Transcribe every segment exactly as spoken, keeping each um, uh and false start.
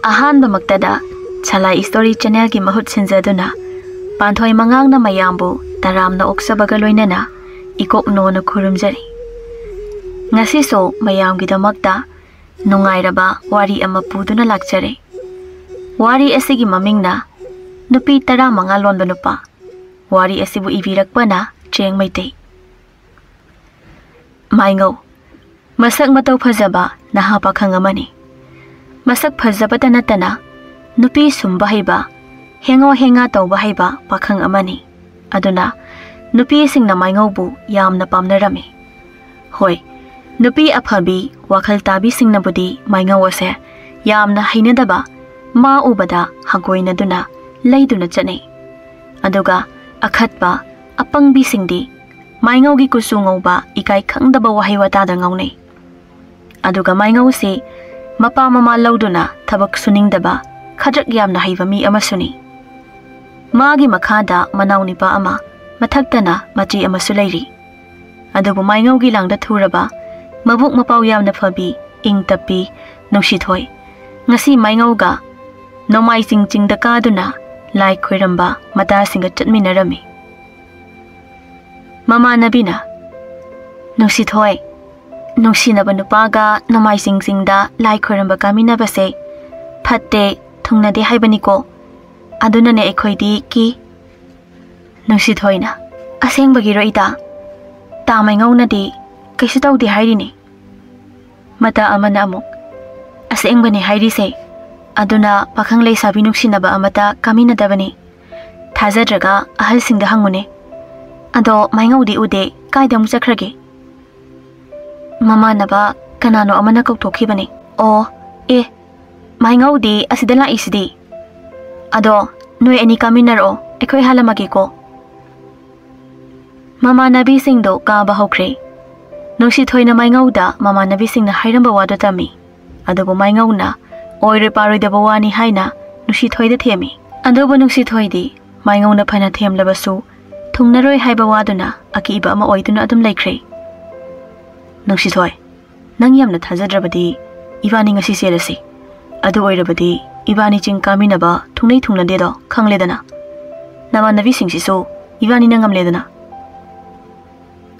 ꯑꯍꯥꯟꯕꯃꯛꯇꯗ ꯁꯂꯥꯏ story ꯆꯦꯅꯦꯜꯒꯤ ꯃꯍꯨꯠ ꯁꯤꯟꯖꯗꯨꯅ ꯄꯥꯟꯊꯣꯏ ꯃꯉꯥꯡꯅ ꯃꯌꯥꯝꯕꯨ ꯇꯔꯥꯝꯅ ꯑꯣꯛꯆꯕꯒ ꯂꯣꯏꯅꯅ ꯏꯀꯣꯛ ꯅꯣꯅ ꯈꯨꯔꯨꯝꯖꯔꯤ꯫ ꯉꯁꯤꯁꯨ ꯃꯌꯥꯝꯒꯤꯗꯃꯛꯇ ꯅꯨꯡꯉꯥꯏꯔꯕ ꯋꯥꯔꯤ ꯑꯃ ꯄꯨꯗꯨꯅ ꯂꯥꯛꯆꯔꯦ꯫ ꯋꯥꯔꯤ ꯑꯁꯤꯒꯤ ꯃꯃꯤꯡꯅ ꯅꯨꯄꯤ ꯇꯔꯥꯃꯉꯥ ꯂꯣꯟꯕ ꯅꯨꯄꯥ꯫ ꯋꯥꯔꯤ ꯑꯁꯤꯕꯨ ꯏꯕꯤꯔꯛꯄꯅ ꯆꯦꯡ ꯃꯩꯇꯩ꯫ ꯃꯥꯏꯉꯧ, ꯃꯁꯛ ꯃꯇꯧ ꯐꯖꯕ ꯅꯍꯥ ꯄꯥꯈꯪ ꯑꯃꯅꯤ꯫ ꯃꯁꯛ ꯐꯖꯕꯇ ꯅꯠꯇꯅ ꯅꯨꯄꯤ ꯁꯨꯝꯕ ꯍꯩꯕ, ꯍꯦꯡꯉꯣ ꯍꯦꯡꯉꯥ ꯇꯧꯕ ꯍꯩꯕ ꯄꯥꯈꯪ ꯑꯃꯅꯤ꯫ ꯑꯗꯨꯅ ꯅꯨꯄꯤꯁꯤꯡꯅ ꯃꯥꯏꯉꯧꯕꯨ ꯌꯥꯝꯅ ꯄꯥꯝꯅꯔꯝꯃꯤ꯫ ꯍꯣꯏ, ꯅꯨꯄꯤ ꯑꯐꯕꯤ, ꯋꯥꯈꯜ ꯇꯥꯕꯤꯁꯤꯡꯅꯕꯨꯗꯤ ꯃꯥꯏꯉꯧ ꯑꯁꯦ ꯌꯥꯝꯅ ꯍꯩꯅꯗꯕ, ꯃꯥ ꯎꯕꯗ ꯍꯪꯒꯣꯏꯅꯗꯨꯅ ꯂꯩꯗꯨꯅ ꯆꯠꯅꯩ꯫ ꯑꯗꯨꯒ ꯑꯈꯠꯄ, ꯑꯄꯪꯕꯤꯁꯤꯡꯗꯤ ꯃꯥꯏꯉꯧꯒꯤ ꯀꯨꯆꯨ ꯉꯧꯕ, ꯏꯀꯥꯏ ꯈꯪꯗꯕ ꯋꯥꯍꯩ ꯋꯥꯇꯥꯗ ꯉꯥꯎꯅꯩ꯫ ꯑꯗꯨꯒ ꯃꯥꯏꯉꯧꯁꯤ ꯃꯄꯥ ꯃꯃꯥ ꯂꯧꯗꯨꯅ ꯊꯕꯛ ꯁꯨꯅꯤꯡꯗꯕ, ꯈꯗ꯭ꯔꯛ ꯌꯥꯝꯅ ꯍꯩꯕ ꯃꯤ ꯑꯃꯁꯨꯅꯤ꯫ ꯃꯥꯒꯤ ꯃꯈꯥꯗ ꯃꯅꯥꯎ ꯅꯤꯄꯥ ꯑꯃ, ꯃꯊꯛꯇꯅ ꯃꯆꯦ ꯑꯃꯁꯨ ꯂꯩꯔꯤ꯫ ꯑꯗꯨꯕꯨ ꯃꯥꯏꯉꯧꯒꯤ ꯂꯥꯡꯗ ꯊꯨꯔꯕ, ꯃꯕꯨꯛ ꯃꯄꯥꯎ ꯌꯥꯝꯅ ꯐꯕꯤ, ꯏꯪ ꯇꯞꯄꯤ ꯅꯨꯡꯁꯤꯊꯣꯏ ꯉꯁꯤ ꯃꯥꯏꯉꯧꯒ ꯅꯣꯡꯃꯥꯏꯖꯤꯡ ꯆꯤꯡꯗ ꯀꯥꯗꯨꯅ ꯂꯥꯏ ꯈꯣꯏꯔꯝꯕ ꯃꯇꯥꯁꯤꯡꯒ ꯆꯠꯃꯤꯟꯅꯔꯝꯃꯤ꯫ ꯃꯃꯥꯟꯅꯕꯤꯅ, "ꯅꯨꯡꯁꯤꯊꯣꯏ, ꯅꯨꯡꯁꯤꯅꯕ ꯅꯨꯄꯥꯒ ꯅꯣꯡꯃꯥꯏꯖꯤꯡ ꯆꯤꯡꯗ ꯂꯥꯏ ꯈꯣꯏꯔꯝꯕ ꯀꯥꯃꯤꯟꯅꯕꯁꯦ ꯐꯠꯇꯦ, ꯊꯨꯡꯅꯗꯦ ꯍꯥꯏꯕꯅꯤꯀꯣ꯫ ꯑꯗꯨꯅꯅꯦ ꯑꯩꯈꯣꯏꯗꯤ ꯀꯤ"꯫ ꯅꯨꯡꯁꯤꯊꯣꯏꯅ, "ꯑꯁꯦꯡꯕꯒꯤꯔꯣ ꯏꯇꯥ? ꯇꯥ ꯃꯥꯏꯉꯧꯅꯗꯤ ꯀꯩꯁꯨ ꯇꯧꯗꯦ ꯍꯥꯏꯔꯤꯅꯦ"꯫ ꯃꯇꯥ ꯑꯃꯅ ꯑꯃꯨꯛ, "ꯑꯁꯦꯡꯕꯅꯦ ꯍꯥꯏꯔꯤꯁꯦ꯫ ꯑꯗꯨꯅ ꯄꯥꯈꯪ ꯂꯩꯁꯥꯕꯤ ꯅꯨꯡꯁꯤꯅꯕ ꯑꯃꯠꯇ ꯀꯥꯃꯤꯟꯅꯗꯕꯅꯤ꯫ ꯊꯥꯖꯗ꯭ꯔꯒ ꯑꯍꯜꯁꯤꯡꯗ ꯍꯪꯉꯨꯅꯦ꯫ ꯑꯗꯣ ꯃꯥꯏꯉꯧꯗꯤ ꯎꯗꯦ, ꯀꯥꯏꯗ ꯑꯃꯨꯛ ꯆꯠꯈ꯭ꯔꯒꯦ?" ꯃꯃꯥꯟꯅꯕ ꯀꯅꯥꯅꯣ ꯑꯃꯅ ꯀꯧꯊꯣꯛꯈꯤꯕꯅꯤ꯫ "ꯑꯣ, ꯑꯦ, ꯃꯥꯏꯉꯧꯗꯤ ꯑꯁꯤꯗ ꯂꯥꯛꯏꯁꯤꯗꯤ꯫ ꯑꯗꯣ ꯅꯣꯏ ꯑꯅꯤ ꯀꯥꯃꯤꯟꯅꯔꯛꯑꯣ, ꯑꯩꯈꯣꯏ ꯍꯥꯜꯂꯝꯃꯒꯦꯀꯣ"꯫ ꯃꯃꯥꯟꯅꯕꯤꯁꯤꯡꯗꯣ ꯀꯥꯕ ꯍꯧꯈ꯭ꯔꯦ꯫ ꯅꯨꯡꯁꯤꯊꯣꯏꯅ ꯃꯥꯏꯉꯧꯗ ꯃꯃꯥꯟꯅꯕꯤꯁꯤꯡꯅ ꯍꯥꯏꯔꯝꯕ ꯋꯥꯗꯣ ꯇꯝꯃꯤ꯫ ꯑꯗꯨꯕꯨ ꯃꯥꯏꯉꯧꯅ ꯑꯣꯏꯔꯣꯏ ꯄꯥꯔꯣꯏꯗꯕ ꯋꯥꯅꯤ ꯍꯥꯏꯅ ꯅꯨꯡꯁꯤꯊꯣꯏꯗ ꯊꯦꯝꯃꯤ꯫ ꯑꯗꯨꯕꯨ ꯅꯨꯡꯁꯤꯊꯣꯏꯗꯤ ꯃꯥꯏꯉꯧꯅ ꯐꯅ ꯊꯦꯝꯂꯕꯁꯨ ꯊꯨꯡꯅꯔꯣꯏ ꯍꯥꯏꯕ ꯋꯥꯗꯨꯅ ꯑꯀꯤꯕ ꯑꯃ ꯑꯣꯏꯗꯨꯅ ꯑꯗꯨꯝ ꯂꯩꯈ꯭ꯔꯦ꯫ "ꯅꯨꯡꯁꯤꯊꯣꯏ, ꯅꯪ ꯌꯥꯝꯅ ꯊꯥꯖꯗ꯭ꯔꯕꯗꯤ ꯏꯕꯥꯅꯤ ꯉꯁꯤ ꯆꯦꯜꯂꯁꯤ꯫ ꯑꯗꯨ ꯑꯣꯏꯔꯕꯗꯤ ꯏꯕꯥꯅꯤ ꯆꯤꯡ ꯀꯥꯃꯤꯟꯅꯕ ꯊꯨꯡꯅꯩ ꯊꯨꯡꯅꯗꯦꯗꯣ ꯈꯪꯂꯦꯗꯅ꯫ ꯅꯃꯥꯟꯅꯕꯤꯁꯤꯡꯁꯤꯁꯨ ꯏꯕꯥꯅꯤꯅ ꯉꯝꯂꯦꯗꯅ꯫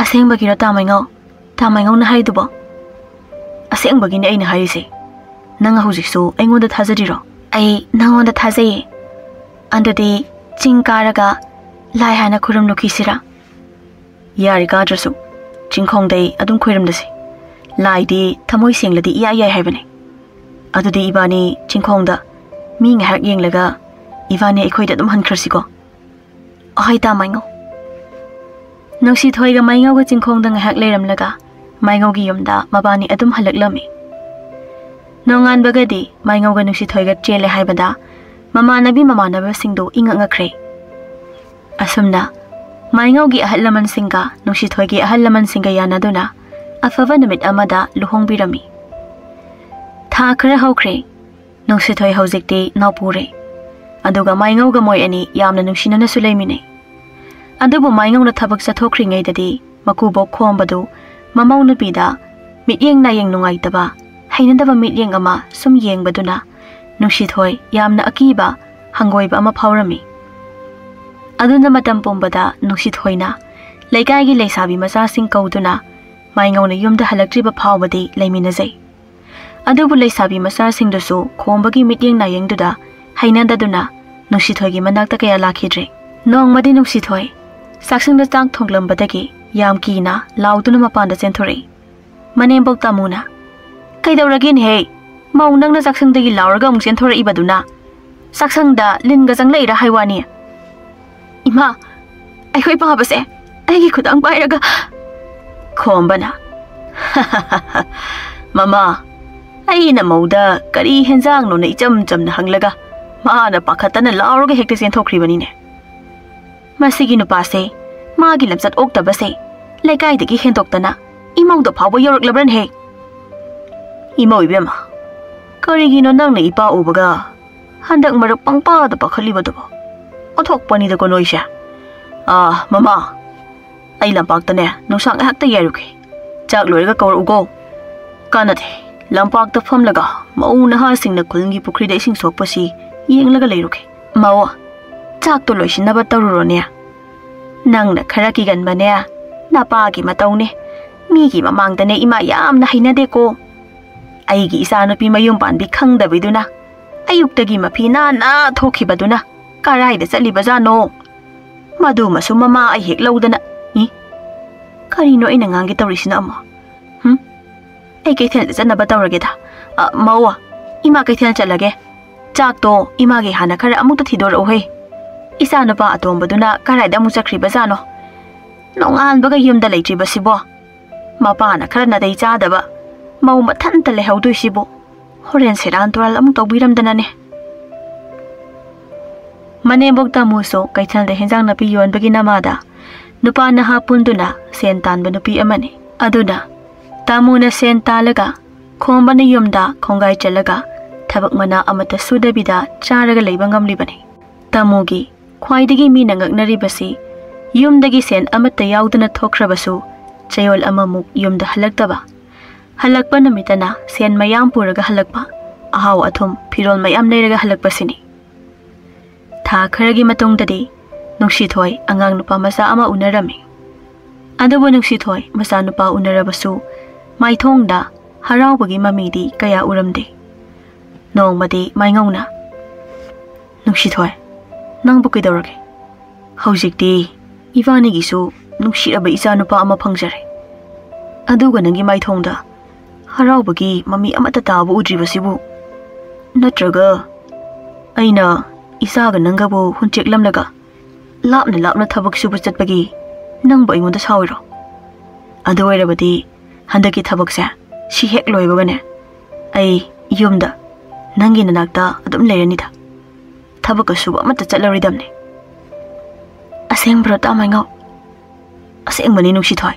ꯑꯁꯦꯡꯕꯒꯤꯔꯣ ꯇꯥ ꯃꯥꯏꯉꯧ? ꯇꯥ ꯃꯥꯏꯉꯧꯅ ꯍꯥꯏꯗꯨꯕꯣ? ꯑꯁꯦꯡꯕꯒꯤꯅꯦ ꯑꯩꯅ ꯍꯥꯏꯔꯤꯁꯦ꯫ ꯅꯪ ꯍꯧꯖꯤꯛꯁꯨ ꯑꯩꯉꯣꯟꯗ ꯊꯥꯖꯔꯤꯔꯣ? ꯑꯩ ꯅꯪꯉꯣꯟꯗ ꯊꯥꯖꯩꯌꯦ꯫ ꯑꯗꯨꯗꯤ ꯆꯤꯡ ꯀꯥꯔꯒ ꯂꯥꯏ ꯍꯥꯟꯅ ꯈꯨꯔꯨꯝꯂꯨꯈꯤꯁꯤꯔꯥ? ꯌꯥꯔꯤ ꯀꯥꯗ꯭ꯔꯁꯨ ꯆꯤꯡꯈꯣꯡꯗꯩ ꯑꯗꯨꯝ ꯈꯣꯏꯔꯝꯂꯁꯤ꯫ ꯂꯥꯏꯗꯤ ꯊꯃꯣꯏ ꯁꯦꯡꯂꯗꯤ ꯏꯌꯥ ꯌꯥꯏ ꯍꯥꯏꯕꯅꯤ꯫ ꯑꯗꯨꯗꯤ ꯏꯕꯥꯅꯤ ꯆꯤꯡꯈꯣꯡꯗ ꯃꯤ ꯉꯥꯏꯍꯥꯛ ꯌꯦꯡꯂꯒ ꯏꯕꯥꯅꯤ ꯑꯩꯈꯣꯏꯗ ꯑꯗꯨꯝ ꯍꯟꯈ꯭ꯔꯁꯤꯀꯣ꯫ ꯑꯍꯣꯏ ꯇꯥ ꯃꯥꯏꯉꯧ꯫ ꯅꯨꯡꯁꯤꯊꯣꯏꯒ ꯃꯥꯏꯉꯧꯒ ꯆꯤꯡꯈꯣꯡꯗ ꯉꯥꯏꯍꯥꯛ ꯂꯩꯔꯝꯂꯒ ꯃꯥꯏꯉꯧꯒꯤ ꯌꯨꯝꯗ ꯃꯕꯥꯅꯤ ꯑꯗꯨꯝ ꯍꯜꯂꯛꯂꯝꯃꯤ꯫ ꯅꯣꯡꯉꯥꯟꯕꯒꯗꯤ ꯃꯥꯏꯉꯧꯒ ꯅꯨꯡꯁꯤꯊꯣꯏꯒ ꯆꯦꯜꯂꯦ ꯍꯥꯏꯕꯗ ꯃꯃꯥꯟꯅꯕꯤ ꯃꯃꯥꯟꯅꯕꯁꯤꯡꯗꯨ ꯏꯉꯛ ꯉꯛꯈ꯭ꯔꯦ꯫ ꯑꯁꯨꯝꯅ ꯃꯥꯏꯉꯧꯒꯤ ꯑꯍꯜ ꯂꯃꯟꯁꯤꯡꯒ ꯅꯨꯡꯁꯤꯊꯣꯏꯒꯤ ꯑꯍꯜ ꯂꯃꯟꯁꯤꯡꯒ ꯌꯥꯅꯗꯨꯅ ꯑꯐꯕ ꯅꯨꯃꯤꯠ ꯑꯃꯗ ꯂꯨꯍꯣꯡꯕꯤꯔꯝꯃꯤ꯫ ꯊꯥ ꯈꯔ ꯍꯧꯈ꯭ꯔꯦ꯫ ꯅꯨꯡꯁꯤꯊꯣꯏ ꯍꯧꯖꯤꯛꯇꯤ ꯅꯥꯎꯄꯨꯔꯦ꯫ ꯑꯗꯨꯒ ꯃꯥꯏꯉꯧꯒ ꯃꯣꯏ ꯑꯅꯤ ꯌꯥꯝꯅ ꯅꯨꯡꯁꯤꯅꯅꯁꯨ ꯂꯩꯃꯤꯟꯅꯩ꯫ ꯑꯗꯨꯕꯨ ꯃꯥꯏꯉꯧꯅ ꯊꯕꯛ ꯆꯠꯊꯣꯛꯈ꯭ꯔꯤꯉꯩꯗꯗꯤ ꯃꯀꯨꯕꯣꯛ ꯈꯣꯝꯕꯗꯨ ꯃꯃꯧ ꯅꯨꯄꯤꯗ ꯃꯤꯠꯌꯦꯡ ꯅꯥꯌꯦꯡ ꯅꯨꯡꯉꯥꯏꯇꯕ, ꯍꯩꯅꯗꯕ ꯃꯤꯠꯌꯦꯡ ꯑꯃ ꯁꯨꯝ ꯌꯦꯡꯕꯗꯨꯅ ꯅꯨꯡꯁꯤꯊꯣꯏ ꯌꯥꯝꯅ ꯑꯀꯤꯕ, ꯍꯪꯒꯣꯏꯕ ꯑꯃ ꯐꯥꯎꯔꯝꯃꯤ꯫ ꯑꯗꯨꯅ ꯃꯇꯝ ꯄꯨꯝꯕꯗ ꯅꯨꯡꯁꯤꯊꯣꯏꯅ ꯂꯩꯀꯥꯏꯒꯤ ꯂꯩꯁꯥꯕꯤ ꯃꯆꯥꯁꯤꯡ ꯀꯧꯗꯨꯅ ꯃꯥꯏꯉꯧꯅ ꯌꯨꯝꯗ ꯍꯜꯂꯛꯇ꯭ꯔꯤꯕ ꯐꯥꯎꯕꯗꯤ ꯂꯩꯃꯤꯟꯅꯖꯩ꯫ ꯑꯗꯨꯕꯨ ꯂꯩꯁꯥꯕꯤ ꯃꯆꯥꯁꯤꯡꯗꯨꯁꯨ ꯈꯣꯝꯕꯒꯤ ꯃꯤꯠꯌꯦꯡ ꯅꯥꯌꯦꯡꯗꯨꯗ ꯍꯩꯅꯗꯗꯨꯅ ꯅꯨꯡꯁꯤꯊꯣꯏꯒꯤ ꯃꯅꯥꯛꯇ ꯀꯌꯥ ꯂꯥꯛꯈꯤꯗ꯭ꯔꯦ꯫ ꯅꯣꯡꯃꯗꯤ ꯅꯨꯡꯁꯤꯊꯣꯏ ꯆꯥꯛꯁꯪꯗ ꯆꯥꯛ ꯊꯣꯡꯂꯝꯕꯗꯒꯤ ꯌꯥꯝ ꯀꯤꯅ ꯂꯥꯎꯗꯨꯅ ꯃꯄꯥꯟꯗ ꯆꯦꯟꯊꯣꯔꯛꯏ꯫ ꯃꯅꯦꯝꯕꯣꯛ ꯇꯥꯃꯨꯅ, "ꯀꯩꯗꯧꯔꯒꯦꯅꯦꯍꯦ? ꯃꯧ ꯅꯪꯅ ꯆꯥꯛꯁꯪꯗꯒꯤ ꯂꯥꯎꯔꯒ ꯑꯃꯨꯛ ꯆꯦꯟꯊꯣꯔꯛꯏꯕꯗꯨꯅ? ꯆꯥꯛꯁꯪꯗ ꯂꯤꯟꯒ ꯆꯪꯂꯛꯏꯔꯥ ꯍꯥꯏ ꯋꯥꯅꯤ?" "ꯏꯃꯥ, ꯑꯩꯈꯣꯏ ꯄꯥꯕꯁꯦ ꯑꯩꯒꯤ ꯈꯨꯗꯥꯡ ꯄꯥꯏꯔꯒ," ꯈꯣꯝꯕꯅ, "ꯃꯃꯥ, ꯑꯩꯅ ꯃꯧꯗ ꯀꯔꯤ ꯍꯦꯟꯖꯥꯡꯅꯣꯅ ꯏꯆꯝ ꯆꯝꯅ ꯍꯪꯂꯒ ꯃꯥꯅ ꯄꯥꯈꯠꯇꯅ ꯂꯥꯎꯔꯒ ꯍꯦꯛꯇ ꯆꯦꯟꯊꯣꯛꯈ꯭ꯔꯤꯕꯅꯤꯅꯦ꯫ ꯃꯁꯤꯒꯤ ꯅꯨꯄꯥꯁꯦ, ꯃꯥꯒꯤ ꯂꯝꯆꯠ ꯑꯣꯛꯇꯕꯁꯦ ꯂꯩꯀꯥꯏꯗꯒꯤ ꯍꯦꯟꯗꯣꯛꯇꯅ ꯏꯃꯧꯗ ꯐꯥꯎꯕ ꯌꯧꯔꯛꯂꯕ꯭ꯔꯅꯦꯍꯦ? ꯏꯃꯧ ꯏꯕꯦꯝꯃ, ꯀꯔꯤꯒꯤꯅꯣ ꯅꯪꯅ ꯏꯄꯥ ꯎꯕꯒ ꯍꯟꯗꯛ ꯃꯔꯛ ꯄꯪꯄꯥꯗ ꯄꯥꯈꯠꯂꯤꯕꯗꯨꯕꯣ? ꯑꯣꯟꯊꯣꯛꯄꯅꯤꯗꯀꯣ ꯅꯣꯏꯁꯦ꯫ ꯑꯥ, ꯃꯃꯥ, ꯑꯩ ꯂꯝꯄꯥꯛꯇꯅꯦ ꯅꯨꯡꯁꯥ ꯉꯥꯏꯍꯥꯛꯇ ꯌꯥꯏꯔꯨꯒꯦ꯫ ꯆꯥꯛ ꯂꯣꯏꯔꯒ ꯀꯧꯔꯛꯎꯀꯣ꯫" "ꯀꯥꯟꯅꯗꯦ, ꯂꯝꯄꯥꯛꯇ ꯐꯝꯂꯒ ꯃꯧ ꯅꯍꯥꯁꯤꯡꯅ ꯈꯨꯜꯒꯤ ꯄꯨꯈ꯭ꯔꯤꯗ ꯏꯁꯤꯡ ꯁꯣꯛꯄꯁꯤ ꯌꯦꯡꯂꯒ ꯂꯩꯔꯨꯒꯦ꯫ ꯃꯧ, ꯆꯥꯛꯇꯣ ꯂꯣꯏꯁꯤꯟꯅꯕ ꯇꯧꯔꯨꯔꯣꯅꯦ꯫ ꯅꯪꯅ ꯈꯔ ꯀꯤꯒꯟꯕꯅꯦ, ꯅꯄꯥꯒꯤ ꯃꯇꯧꯅꯦ꯫ ꯃꯤꯒꯤ ꯃꯃꯥꯡꯗꯅꯦ ꯏꯃꯥ ꯌꯥꯝꯅ ꯍꯩꯅꯗꯦꯀꯣ꯫ ꯑꯩꯒꯤ ꯏꯆꯥꯅꯨꯄꯤ ꯃꯌꯨꯝ ꯄꯥꯟꯕꯤ ꯈꯪꯗꯕꯤꯗꯨꯅ ꯑꯌꯨꯛꯇꯒꯤ ꯃꯐꯤ ꯅꯥꯟꯅ ꯊꯣꯛꯈꯤꯕꯗꯨꯅ ꯀꯔꯥꯏꯗ ꯆꯠꯂꯤꯕꯖꯥꯠꯅꯣ? ꯃꯗꯨꯃꯁꯨ ꯃꯃꯥ ꯑꯩ ꯍꯦꯛ ꯂꯧꯗꯅ꯫ ꯏ, ꯀꯔꯤꯅꯣ ꯑꯩꯅ ꯉꯥꯡꯒꯦ ꯇꯧꯔꯤꯁꯤꯅ ꯑꯃꯨꯛ? ꯍꯨꯝ? ꯑꯩ ꯀꯩꯊꯦꯜꯗ ꯆꯠꯅꯕ ꯇꯧꯔꯒꯦꯗ꯫ ꯑ, ꯃꯧ, ꯏꯃꯥ ꯀꯩꯊꯦꯜ ꯆꯠꯂꯒꯦ꯫ ꯆꯥꯛꯇꯣ ꯏꯃꯥꯒꯤ ꯍꯥꯟꯅ ꯈꯔ ꯑꯃꯨꯛꯇ ꯊꯤꯗꯣꯔꯛꯎꯍꯦ꯫ ꯏꯆꯥꯅꯨꯄꯥ ꯑꯇꯣꯝꯕꯗꯨꯅ ꯀꯔꯥꯏꯗ ꯑꯃꯨꯛ ꯆꯠꯈ꯭ꯔꯤꯕꯖꯥꯠꯅꯣ? ꯅꯣꯡꯉꯥꯟꯕꯒ ꯌꯨꯝꯗ ꯂꯩꯇ꯭ꯔꯤꯕꯁꯤꯕꯣ? ꯃꯄꯥꯅ ꯈꯔ ꯅꯥꯇꯩ ꯆꯥꯗꯕ, ꯃꯧ ꯃꯊꯟꯇ ꯂꯩꯍꯧꯗꯣꯏꯁꯤꯕꯨ꯫ ꯍꯣꯔꯦꯟ ꯁꯦꯔꯥꯟ ꯇꯨꯔꯥꯟ ꯑꯃꯨꯛ ꯇꯧꯕꯤꯔꯝꯗꯅꯅꯦ꯫ ꯃꯅꯦꯝꯕꯣꯛ ꯇꯥꯃꯨꯁꯨ ꯀꯩꯊꯦꯜꯗ ꯍꯦꯟꯖꯥꯡ ꯅꯥꯄꯤ ꯌꯣꯟꯕꯒꯤ ꯅꯃꯥꯗ ꯅꯨꯄꯥ ꯅꯍꯥ ꯄꯨꯟꯗꯨꯅ ꯁꯦꯟ ꯇꯥꯟꯕ ꯅꯨꯄꯤ ꯑꯃꯅꯤ꯫ ꯑꯗꯨꯅ ꯇꯥꯃꯨꯅ ꯁꯦꯟ ꯇꯥꯜꯂꯒ ꯈꯣꯝꯕꯅ ꯌꯨꯝꯗ ꯈꯣꯡꯒꯥꯏ ꯆꯠꯂꯒ ꯊꯕꯛ ꯃꯅꯥ ꯑꯃꯠꯇ ꯁꯨꯗꯕꯤꯗ ꯆꯥꯔꯒ ꯂꯩꯕ ꯉꯝꯂꯤꯕꯅꯤ꯫ ꯇꯥꯃꯨꯒꯤ ꯈ꯭ꯋꯥꯏꯗꯒꯤ ꯃꯤꯅ ꯉꯛꯅꯔꯤꯕꯁꯤ ꯌꯨꯝꯗꯒꯤ ꯁꯦꯟ ꯑꯃꯠꯇ ꯌꯥꯎꯗꯅ ꯊꯣꯛꯈ꯭ꯔꯕꯁꯨ ꯆꯌꯣꯜ ꯑꯃꯃꯨꯛ ꯌꯨꯝꯗ ꯍꯜꯂꯛꯇꯕ, ꯍꯜꯂꯛꯄ ꯅꯨꯃꯤꯠꯇꯅ ꯁꯦꯟ ꯃꯌꯥꯝ ꯄꯨꯔꯒ ꯍꯜꯂꯛꯄ, ꯑꯍꯥꯎ ꯑꯊꯨꯝ, ꯐꯤꯔꯣꯜ ꯃꯌꯥꯝ ꯂꯩꯔꯒ ꯍꯜꯂꯛꯄꯁꯤꯅꯤ꯫ ꯊꯥ ꯈꯔꯒꯤ ꯃꯇꯨꯡꯗꯗꯤ ꯅꯨꯡꯁꯤꯊꯣꯏ ꯑꯉꯥꯡ ꯅꯨꯄꯥ ꯃꯆꯥ ꯑꯃ ꯎꯅꯔꯝꯃꯤ꯫ ꯑꯗꯨꯕꯨ ꯅꯨꯡꯁꯤꯊꯣꯏ ꯃꯆꯥꯅꯨꯄꯥ ꯎꯅꯔꯕꯁꯨ ꯃꯥꯏꯊꯣꯡꯗ ꯍꯔꯥꯎꯕꯒꯤ ꯃꯃꯤꯗꯤ ꯀꯌꯥ ꯎꯔꯝꯗꯦ꯫ ꯅꯣꯡꯃꯗꯤ ꯃꯥꯏꯉꯧꯅ, "ꯅꯨꯡꯁꯤꯊꯣꯏ, ꯅꯪꯕꯨ ꯀꯩꯗꯧꯔꯒꯦ? ꯍꯧꯖꯤꯛꯇꯤ ꯏꯕꯥꯅꯤꯒꯤꯁꯨ ꯅꯨꯡꯁꯤꯔꯕ ꯏꯆꯥ ꯅꯨꯄꯥ ꯑꯃ ꯐꯪꯖꯔꯦ꯫ ꯑꯗꯨꯒ ꯅꯪꯒꯤ ꯃꯥꯏꯊꯣꯡꯗ ꯍꯔꯥꯎꯕꯒꯤ ꯃꯃꯤ ꯑꯃꯠꯇ ꯇꯥꯕ ꯎꯗ꯭ꯔꯤꯕꯁꯤꯕꯨ? ꯅꯠꯇ꯭ꯔꯒ ꯑꯩꯅ ꯏꯆꯥꯒ ꯅꯪꯒꯕꯨ ꯍꯨꯟꯆꯦꯛꯂꯝꯂꯒ ꯂꯥꯞꯅ ꯂꯥꯞꯅ ꯊꯕꯛ ꯁꯨꯕ ꯆꯠꯄꯒꯤ ꯅꯪꯕꯨ ꯑꯩꯉꯣꯟꯗ ꯁꯥꯎꯔꯤꯔꯣ? ꯑꯗꯨ ꯑꯣꯏꯔꯕꯗꯤ ꯍꯟꯗꯛꯀꯤ ꯊꯕꯛꯁꯦ ꯁꯤ ꯍꯦꯛ ꯂꯣꯏꯕꯒꯅꯦ, ꯑꯩ ꯌꯨꯝꯗ ꯅꯪꯒꯤ ꯅꯅꯥꯛꯇ ꯑꯗꯨꯝ ꯂꯩꯔꯅꯤꯗ꯫ ꯊꯕꯛꯀ ꯁꯨꯕ ꯑꯃꯠꯇ ꯆꯠꯂꯔꯣꯏꯗꯕꯅꯦ꯫" "ꯑꯁꯦꯡꯕ꯭ꯔꯣ, ꯇꯥꯃꯥꯏꯉꯧ?" "ꯑꯁꯦꯡꯕꯅꯤ, ꯅꯨꯡꯁꯤꯊꯣꯏ꯫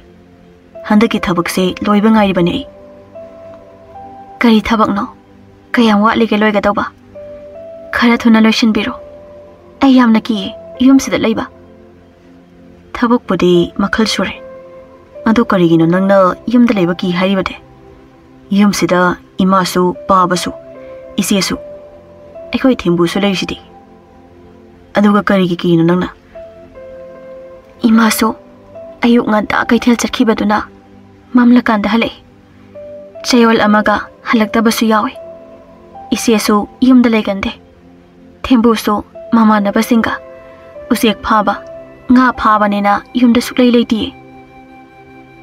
ꯍꯟꯗꯛꯀꯤ ꯊꯕꯛꯁꯦ ꯂꯣꯏꯕ ꯉꯥꯏꯔꯤꯕꯅꯦ ꯑꯩ꯫" "ꯀꯔꯤ ꯊꯕꯛꯅꯣ? ꯀꯌꯥꯝ ꯋꯥꯠꯂꯤꯒꯦ ꯂꯣꯏꯒꯗꯧꯕ? ꯈꯔ ꯊꯨꯅ ꯂꯣꯏꯁꯤꯟꯕꯤꯔꯣ꯫ ꯑꯩ ꯌꯥꯝꯅ ꯀꯤꯌꯦ ꯌꯨꯝꯁꯤꯗ ꯂꯩꯕ꯫" "ꯊꯕꯛꯄꯨꯗꯤ ꯃꯈꯜ ꯁꯨꯔꯦ꯫ ꯑꯗꯨ ꯀꯔꯤꯒꯤꯅꯣ ꯅꯪꯅ ꯌꯨꯝꯗ ꯂꯩꯕ ꯀꯤ ꯍꯥꯏꯔꯤꯕꯗꯤ? ꯌꯨꯝꯁꯤꯗ ꯏꯃꯥꯁꯨ, ꯄꯥꯕꯁꯨ, ꯏꯆꯦꯁꯨ, ꯑꯩꯈꯣꯏ ꯊꯦꯝꯕꯨꯁꯨ ꯂꯩꯔꯤꯁꯤꯗꯤ꯫ ꯑꯗꯨꯒ ꯀꯔꯤꯒꯤ ꯀꯤꯔꯤꯅꯣ ꯅꯪꯅ? ꯏꯃꯥꯁꯨ ꯑꯌꯨꯛ ꯉꯟꯇꯥ ꯀꯩꯊꯦꯜ ꯆꯠꯈꯤꯕꯗꯨꯅ ꯃꯝꯂꯀꯥꯟꯗ ꯍꯜꯂꯛꯏ꯫ ꯆꯌꯣꯜ ꯑꯃꯒ ꯍꯜꯂꯛꯇꯕꯁꯨ ꯌꯥꯎꯏ꯫ ꯏꯆꯦꯁꯨ ꯌꯨꯝꯗ ꯂꯩꯒꯟꯗꯦ꯫ ꯊꯦꯝꯕꯨꯁꯨ ꯃꯃꯥꯟꯅꯕꯁꯤꯡꯒ ꯎꯆꯦꯛ ꯐꯥꯕ, ꯉꯥ ꯐꯥꯕꯅꯦꯅ ꯌꯨꯝꯗ ꯁꯨꯛꯂꯩ ꯂꯩꯇꯤꯌꯦ꯫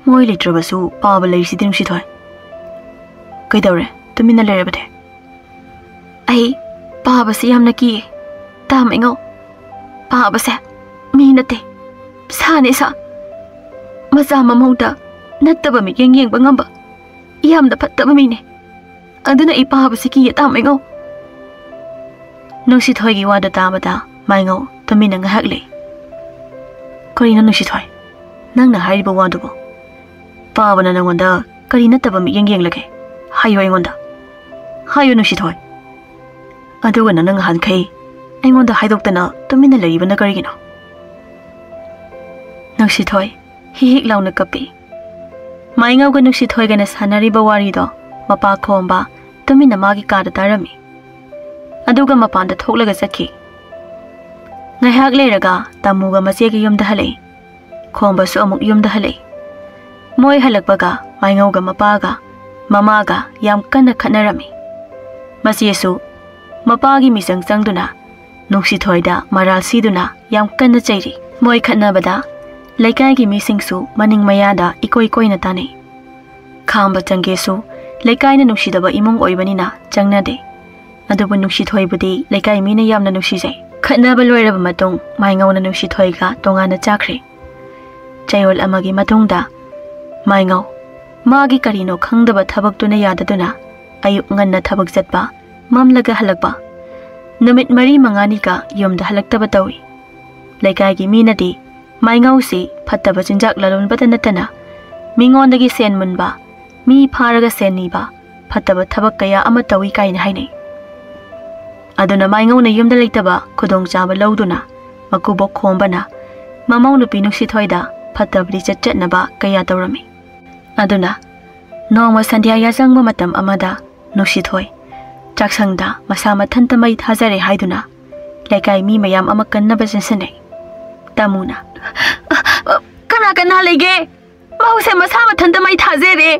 ꯃꯣꯏ ꯂꯩꯇ꯭ꯔꯕꯁꯨ ꯄꯥꯕ ꯂꯩꯔꯤꯁꯤꯗꯤ, ꯅꯨꯡꯁꯤꯊꯣꯏ꯫ ꯀꯩꯗꯧꯔꯦ? ꯇꯨꯃꯤꯟꯅ ꯂꯩꯔꯕꯗꯤ? ꯑꯩ ꯄꯥꯕꯁꯤ ꯌꯥꯝꯅ ꯀꯤꯌꯦ꯫ ꯇꯥ ꯃꯩꯉꯧ, ꯄꯥꯕꯁꯦ ꯃꯤ ꯅꯠꯇꯦ, ꯁꯥꯅꯦ ꯁꯥ꯫ ꯃꯆꯥ ꯃꯃꯧꯗ ꯅꯠꯇꯕ ꯃꯤꯠꯌꯦꯡ ꯌꯦꯡꯕ ꯉꯝꯕ ꯌꯥꯝꯅ ꯐꯠꯇꯕ ꯃꯤꯅꯦ꯫ ꯑꯗꯨꯅ ꯑꯩ ꯄꯥꯕꯁꯤ ꯀꯤꯌꯦ, ꯇꯥ ꯃꯩꯉꯧ꯫ ꯅꯨꯡꯁꯤꯊꯣꯏꯒꯤ ꯋꯥꯗꯨ ꯇꯥꯕꯗ ꯃꯥꯏꯉꯧ ꯇꯨꯃꯤꯟꯅ ꯉꯥꯏꯍꯥꯛ ꯂꯩ꯫ ꯀꯔꯤꯅꯣ ꯅꯨꯡꯁꯤꯊꯣꯏ, ꯅꯪꯅ ꯍꯥꯏꯔꯤꯕ ꯋꯥꯗꯨꯕꯨ? ꯄꯥꯕꯅ ꯅꯪꯉꯣꯟꯗ ꯀꯔꯤ ꯅꯠꯇꯕ ꯃꯤꯠꯌꯦꯡ ꯌꯦꯡꯂꯒꯦ? ꯍꯥꯏꯌꯨ ꯑꯩꯉꯣꯟꯗ꯫ ꯍꯥꯏꯌꯨ ꯅꯨꯡꯁꯤꯊꯣꯏ꯫ ꯑꯗꯨꯒ ꯅꯪꯅ ꯉꯍꯥꯟꯈꯩ ꯑꯩꯉꯣꯟꯗ ꯍꯥꯏꯗꯣꯛꯇꯅ ꯇꯨꯃꯤꯟꯅ ꯂꯩꯔꯤꯕꯅ ꯀꯔꯤꯒꯤꯅꯣ? ꯅꯨꯡꯁꯤꯊꯣꯏ ꯍꯤꯛ ꯍꯤꯛ ꯂꯥꯎꯅ ꯀꯞꯄꯤ꯫ ꯃꯥꯏꯉꯧꯒ ꯅꯨꯡꯁꯤꯊꯣꯏꯒꯅ ꯁꯥꯟꯅꯔꯤꯕ ꯋꯥꯔꯤꯗꯣ ꯃꯄꯥ ꯈꯣꯝꯕ ꯇꯨꯃꯤꯟꯅ ꯃꯥꯒꯤ ꯀꯥꯗ ꯇꯥꯔꯝꯃꯤ꯫ ꯑꯗꯨꯒ ꯃꯄꯥꯟꯗ ꯊꯣꯛꯂꯒ ꯆꯠꯈꯤ꯫ ꯉꯥꯏꯍꯥꯛ ꯂꯩꯔꯒ ꯇꯥꯃꯨꯒ ꯃꯆꯦꯒꯤ ꯌꯨꯝꯗ ꯍꯜꯂꯛꯏ꯫ ꯈꯣꯝꯕꯁꯨ ꯑꯃꯨꯛ ꯌꯨꯝꯗ ꯍꯜꯂꯛꯏ꯫ ꯃꯣꯏ ꯍꯜꯂꯛꯄꯒ ꯃꯥꯏꯉꯧꯒ ꯃꯄꯥꯒ ꯃꯃꯥꯒ ꯌꯥꯝ ꯀꯟꯅ ꯈꯠꯅꯔꯝꯃꯤ꯫ ꯃꯆꯦꯁꯨ ꯃꯄꯥꯒꯤ ꯃꯤꯆꯪ ꯆꯪꯗꯨꯅ ꯅꯨꯡꯁꯤꯊꯣꯏꯗ ꯃꯔꯥꯜ ꯁꯤꯗꯨꯅ ꯌꯥꯝ ꯀꯟꯅ ꯆꯩꯔꯤ꯫ ꯃꯣꯏ ꯈꯠꯅꯕꯗ ꯂꯩꯀꯥꯏꯒꯤ ꯃꯤꯁꯤꯡꯁꯨ ꯃꯅꯤꯡ ꯃꯌꯥꯗ ꯏꯀꯣꯏ ꯀꯣꯏꯅ ꯇꯥꯅꯩ꯫ ꯈꯥꯝꯕ ꯆꯪꯒꯦꯁꯨ ꯂꯩꯀꯥꯏꯅ ꯅꯨꯡꯁꯤꯗꯕ ꯏꯃꯨꯡ ꯑꯣꯏꯕꯅꯤꯅ ꯆꯪꯅꯗꯦ꯫ ꯑꯗꯨꯕꯨ ꯅꯨꯡꯁꯤꯊꯣꯏꯕꯨꯗꯤ ꯂꯩꯀꯥꯏ ꯃꯤꯅ ꯌꯥꯝꯅ ꯅꯨꯡꯁꯤꯖꯩ꯫ ꯈꯠꯅꯕ ꯂꯣꯏꯔꯕ ꯃꯇꯨꯡ ꯃꯥꯏꯉꯧꯅ ꯅꯨꯡꯁꯤꯊꯣꯏꯒ ꯇꯣꯉꯥꯟꯅ ꯆꯥꯈ꯭ꯔꯦ꯫ ꯆꯌꯣꯜ ꯑꯃꯒꯤ ꯃꯇꯨꯡꯗ ꯃꯥꯏꯉꯧ ꯃꯥꯒꯤ ꯀꯔꯤꯅꯣ ꯈꯪꯗꯕ ꯊꯕꯛꯇꯨꯅ ꯌꯥꯗꯗꯨꯅ ꯑꯌꯨꯛ ꯉꯟꯅ ꯊꯕꯛ ꯆꯠꯄ, ꯃꯝꯂꯒ ꯍꯜꯂꯛꯄ, ꯅꯨꯃꯤꯠ ꯃꯔꯤ ꯃꯉꯥꯅꯤꯒ ꯌꯨꯝꯗ ꯍꯜꯂꯛꯇꯕ ꯇꯧꯏ꯫ ꯂꯩꯀꯥꯏꯒꯤ ꯃꯤꯅꯗꯤ ꯃꯥꯏꯉꯧꯁꯤ ꯐꯠꯇꯕ ꯆꯤꯟꯖꯥꯛ ꯂꯂꯣꯟꯕꯇ ꯅꯠꯇꯅ ꯃꯤꯉꯣꯟꯗꯒꯤ ꯁꯦꯟ ꯃꯨꯟꯕ, ꯃꯤ ꯐꯥꯔꯒ ꯁꯦꯟ ꯅꯤꯕ, ꯐꯠꯇꯕ ꯊꯕꯛ ꯀꯌꯥ ꯑꯃ ꯇꯧꯏ ꯀꯥꯏꯅ ꯍꯥꯏꯅꯩ꯫ ꯑꯗꯨꯅ ꯃꯥꯏꯉꯧꯅ ꯌꯨꯝꯗ ꯂꯩꯇꯕ ꯈꯨꯗꯣꯡꯆꯥꯕ ꯂꯧꯗꯨꯅ ꯃꯀꯨꯕꯣꯛ ꯈꯣꯝꯕꯅ ꯃꯃꯧ ꯅꯨꯄꯤ ꯅꯨꯡꯁꯤꯊꯣꯏꯗ ꯐꯠꯇꯕ ꯂꯤꯆꯠ ꯆꯠꯅꯕ ꯀꯌꯥ ꯇꯧꯔꯝꯃꯤ꯫ ꯑꯗꯨꯅ ꯅꯣꯡꯃ ꯁꯟꯙ꯭ꯌꯥ ꯌꯥꯆꯪꯕ ꯃꯇꯝ ꯑꯃꯗ ꯅꯨꯡꯁꯤꯊꯣꯏ ꯆꯥꯛꯁꯪꯗ ꯃꯁꯥ ꯃꯊꯟꯇ ꯃꯩ ꯊꯥꯖꯔꯦ ꯍꯥꯏꯗꯨꯅ ꯂꯩꯀꯥꯏ ꯃꯤ ꯃꯌꯥꯝ ꯑꯃ ꯀꯟꯅꯕ ꯆꯦꯟꯁꯤꯟꯅꯩ꯫ ꯇꯥꯃꯨꯅ, "ꯑ, ꯑ, ꯀꯅꯥ ꯀꯅꯥ ꯂꯩꯒꯦ? ꯃꯧꯁꯦ ꯃꯁꯥ ꯃꯊꯟꯇ ꯃꯩ ꯊꯥꯖꯔꯦ꯫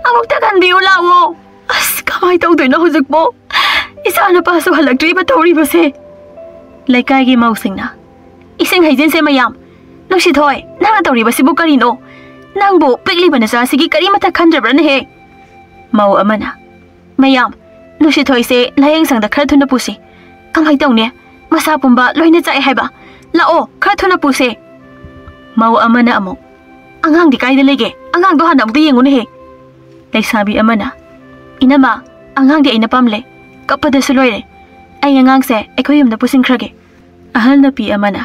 ꯑꯃꯨꯛꯇ ꯀꯟꯕꯤꯌꯨ ꯂꯥꯛꯑꯣ꯫ ꯑꯁ, ꯀꯃꯥꯏ ꯇꯧꯗꯣꯏꯅꯣ ꯍꯧꯖꯤꯛꯄꯣ? ꯏꯆꯥ ꯅꯨꯄꯥꯁꯨ ꯍꯜꯂꯛꯇ꯭ꯔꯤꯕ ꯇꯧꯔꯤꯕꯁꯦ꯫" ꯂꯩꯀꯥꯏꯒꯤ ꯃꯧꯁꯤꯡꯅ, "ꯏꯁꯤꯡ ꯍꯩꯖꯤꯟꯁꯦ ꯃꯌꯥꯝ꯫ ꯅꯨꯡꯁꯤꯊꯣꯏ, ꯅꯪꯅ ꯇꯧꯔꯤꯕꯁꯤꯕꯨ ꯀꯔꯤꯅꯣ? ꯅꯪꯕꯨ ꯄꯤꯛꯂꯤꯕ ꯅꯆꯥꯁꯤꯒꯤ ꯀꯔꯤꯃꯠꯇ ꯈꯟꯗ꯭ꯔꯕ꯭ꯔꯅꯦꯍꯦ?" ꯃꯧ ꯑꯃꯅ, "ꯃꯌꯥꯝ, ꯅꯨꯡꯁꯤꯊꯣꯏꯁꯦ ꯂꯥꯌꯦꯡꯁꯪꯗ ꯈꯔ ꯊꯨꯅ ꯄꯨꯁꯤ꯫ ꯀꯃꯥꯏ ꯇꯧꯅꯤ? ꯃꯁꯥ ꯄꯨꯝꯕ ꯂꯣꯏꯅ ꯆꯥꯛꯑꯦ ꯍꯥꯏꯕ꯫ ꯂꯥꯛꯑꯣ, ꯈꯔ ꯊꯨꯅ ꯄꯨꯁꯦ꯫" ꯃꯧ ꯑꯃꯅ ꯑꯃꯨꯛ, "ꯑꯉꯥꯡꯗꯤ ꯀꯥꯏꯗ ꯂꯩꯒꯦ? ꯑꯉꯥꯡꯗꯣ ꯍꯥꯟꯅ ꯑꯃꯨꯛꯇ ꯌꯦꯡꯉꯨꯅꯦꯍꯦ꯫" ꯂꯩꯁꯥꯕꯤ ꯑꯃꯅ, "ꯏꯅꯝꯃ, ꯑꯉꯥꯡꯗꯤ ꯑꯩꯅ ꯄꯝꯂꯦ꯫ ꯀꯞꯄꯗꯁꯨ ꯂꯣꯏꯔꯦ꯫ ꯑꯩ ꯑꯉꯥꯡꯁꯦ ꯑꯩꯈꯣꯏ ꯌꯨꯝꯗ ꯄꯨꯁꯤꯟꯈ꯭ꯔꯒꯦ꯫" ꯑꯍꯜ ꯅꯨꯄꯤ ꯑꯃꯅ,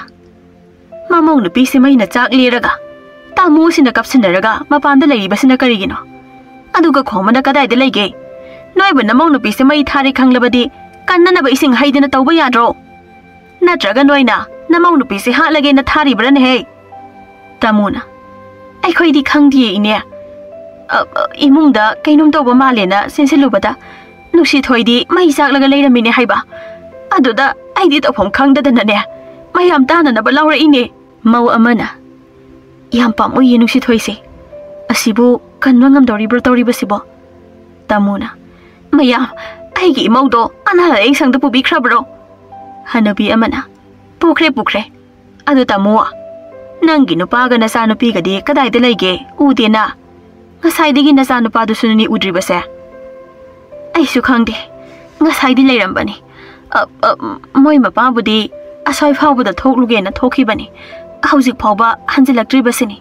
"ꯃꯃꯧ ꯅꯨꯄꯤꯁꯤ ꯃꯩꯅ ꯆꯥꯛ ꯂꯦꯔꯒ, ꯇꯥꯃꯣꯁꯤꯅ ꯀꯞꯁꯤꯟꯅꯔꯒ ꯃꯄꯥꯟꯗ ꯂꯩꯔꯤꯕꯁꯤꯅ ꯀꯔꯤꯒꯤꯅꯣ? ꯑꯗꯨꯒ ꯈꯣꯝꯕꯅ ꯀꯗꯥꯏꯗ ꯂꯩꯒꯦ? ꯅꯣꯏꯕꯨ ꯅꯃꯧ ꯅꯨꯄꯤꯁꯤ ꯃꯩ ꯊꯥꯔꯦ ꯈꯪꯂꯕꯗꯤ ꯀꯟꯅꯅꯕ ꯏꯁꯤꯡ ꯍꯩꯗꯅ ꯇꯧꯕ ꯌꯥꯗ꯭ꯔꯣ? ꯅꯠꯇ꯭ꯔꯒ ꯅꯣꯏꯅ ꯅꯃꯧ ꯅꯨꯄꯤꯁꯤ ꯍꯥꯠꯂꯒꯦꯅ ꯊꯥꯔꯤꯕ꯭ꯔꯥꯅꯦꯍꯦ?" ꯇꯥꯃꯣꯅ, "ꯑꯩꯈꯣꯏꯗꯤ ꯈꯪꯗꯤꯌꯦ, ꯏꯅꯦ꯫ ꯑ, ꯑ, ꯏꯃꯨꯡꯗ ꯀꯩꯅꯣꯝ ꯇꯧꯕ ꯃꯥꯜꯂꯦꯅ ꯆꯦꯟꯁꯤꯜꯂꯨꯕꯗ ꯅꯨꯡꯁꯤꯊꯣꯏꯗꯤ ꯃꯩ ꯆꯥꯛꯂꯒ ꯂꯩꯔꯝꯃꯤꯅꯦ ꯍꯥꯏꯕ꯫ ꯑꯗꯨꯗ ꯑꯩꯗꯤ ꯇꯧꯐꯝ ꯈꯪꯗꯗꯅꯅꯦ, ꯃꯌꯥꯝ ꯇꯥꯅꯅꯕ ꯂꯥꯎꯔꯛꯏꯅꯦ꯫" ꯃꯧ ꯑꯃꯅ, "ꯌꯥꯝ ꯄꯥꯝꯃꯨꯏꯌꯦ ꯅꯨꯡꯁꯤꯊꯣꯏꯁꯦ꯫ ꯑꯁꯤꯕꯨ ꯀꯟꯕ ꯉꯝꯗꯧꯔꯤꯕ꯭ꯔꯣ ꯇꯧꯔꯤꯕꯁꯤꯕꯣ?" ꯇꯥꯃꯣꯅ, "ꯃꯌꯥꯝ, ꯑꯩꯒꯤ ꯏꯃꯧꯗꯣ ꯑꯅꯥ ꯂꯥꯌꯦꯡ ꯁꯪꯗ ꯄꯨꯕꯤꯈ꯭ꯔꯕ꯭ꯔꯣ?" ꯍꯅꯨꯕꯤ ꯑꯃꯅ, "ꯄꯨꯈ꯭ꯔꯦ, ꯄꯨꯈ꯭ꯔꯦ꯫ ꯑꯗꯨ ꯇꯥꯃꯣ, ꯅꯪꯒꯤ ꯅꯨꯄꯥꯒ ꯅꯆꯥꯅꯨꯄꯤꯒꯗꯤ ꯀꯗꯥꯏꯗ ꯂꯩꯒꯦ? ꯎꯗꯦꯅ꯫ ꯉꯁꯥꯏꯗꯒꯤ ꯅꯆꯥꯅꯨꯄꯥꯗꯨꯁꯨꯅꯤ ꯎꯗ꯭ꯔꯤꯕꯁꯦ꯫" "ꯑꯩꯁꯨ ꯈꯪꯗꯦ꯫ ꯉꯁꯥꯏꯗꯤ ꯂꯩꯔꯝꯕꯅꯤ꯫ ꯑ, ꯑ, ꯃꯣꯏ ꯃꯄꯥꯕꯨꯗꯤ ꯑꯁ꯭ꯋꯥꯏ ꯐꯥꯎꯕꯗ ꯊꯣꯛꯂꯨꯒꯦꯅ ꯊꯣꯛꯈꯤꯕꯅꯤ꯫ ꯍꯧꯖꯤꯛ ꯐꯥꯎꯕ ꯍꯟꯖꯤꯜꯂꯛꯇ꯭ꯔꯤꯕꯁꯤꯅꯤ꯫"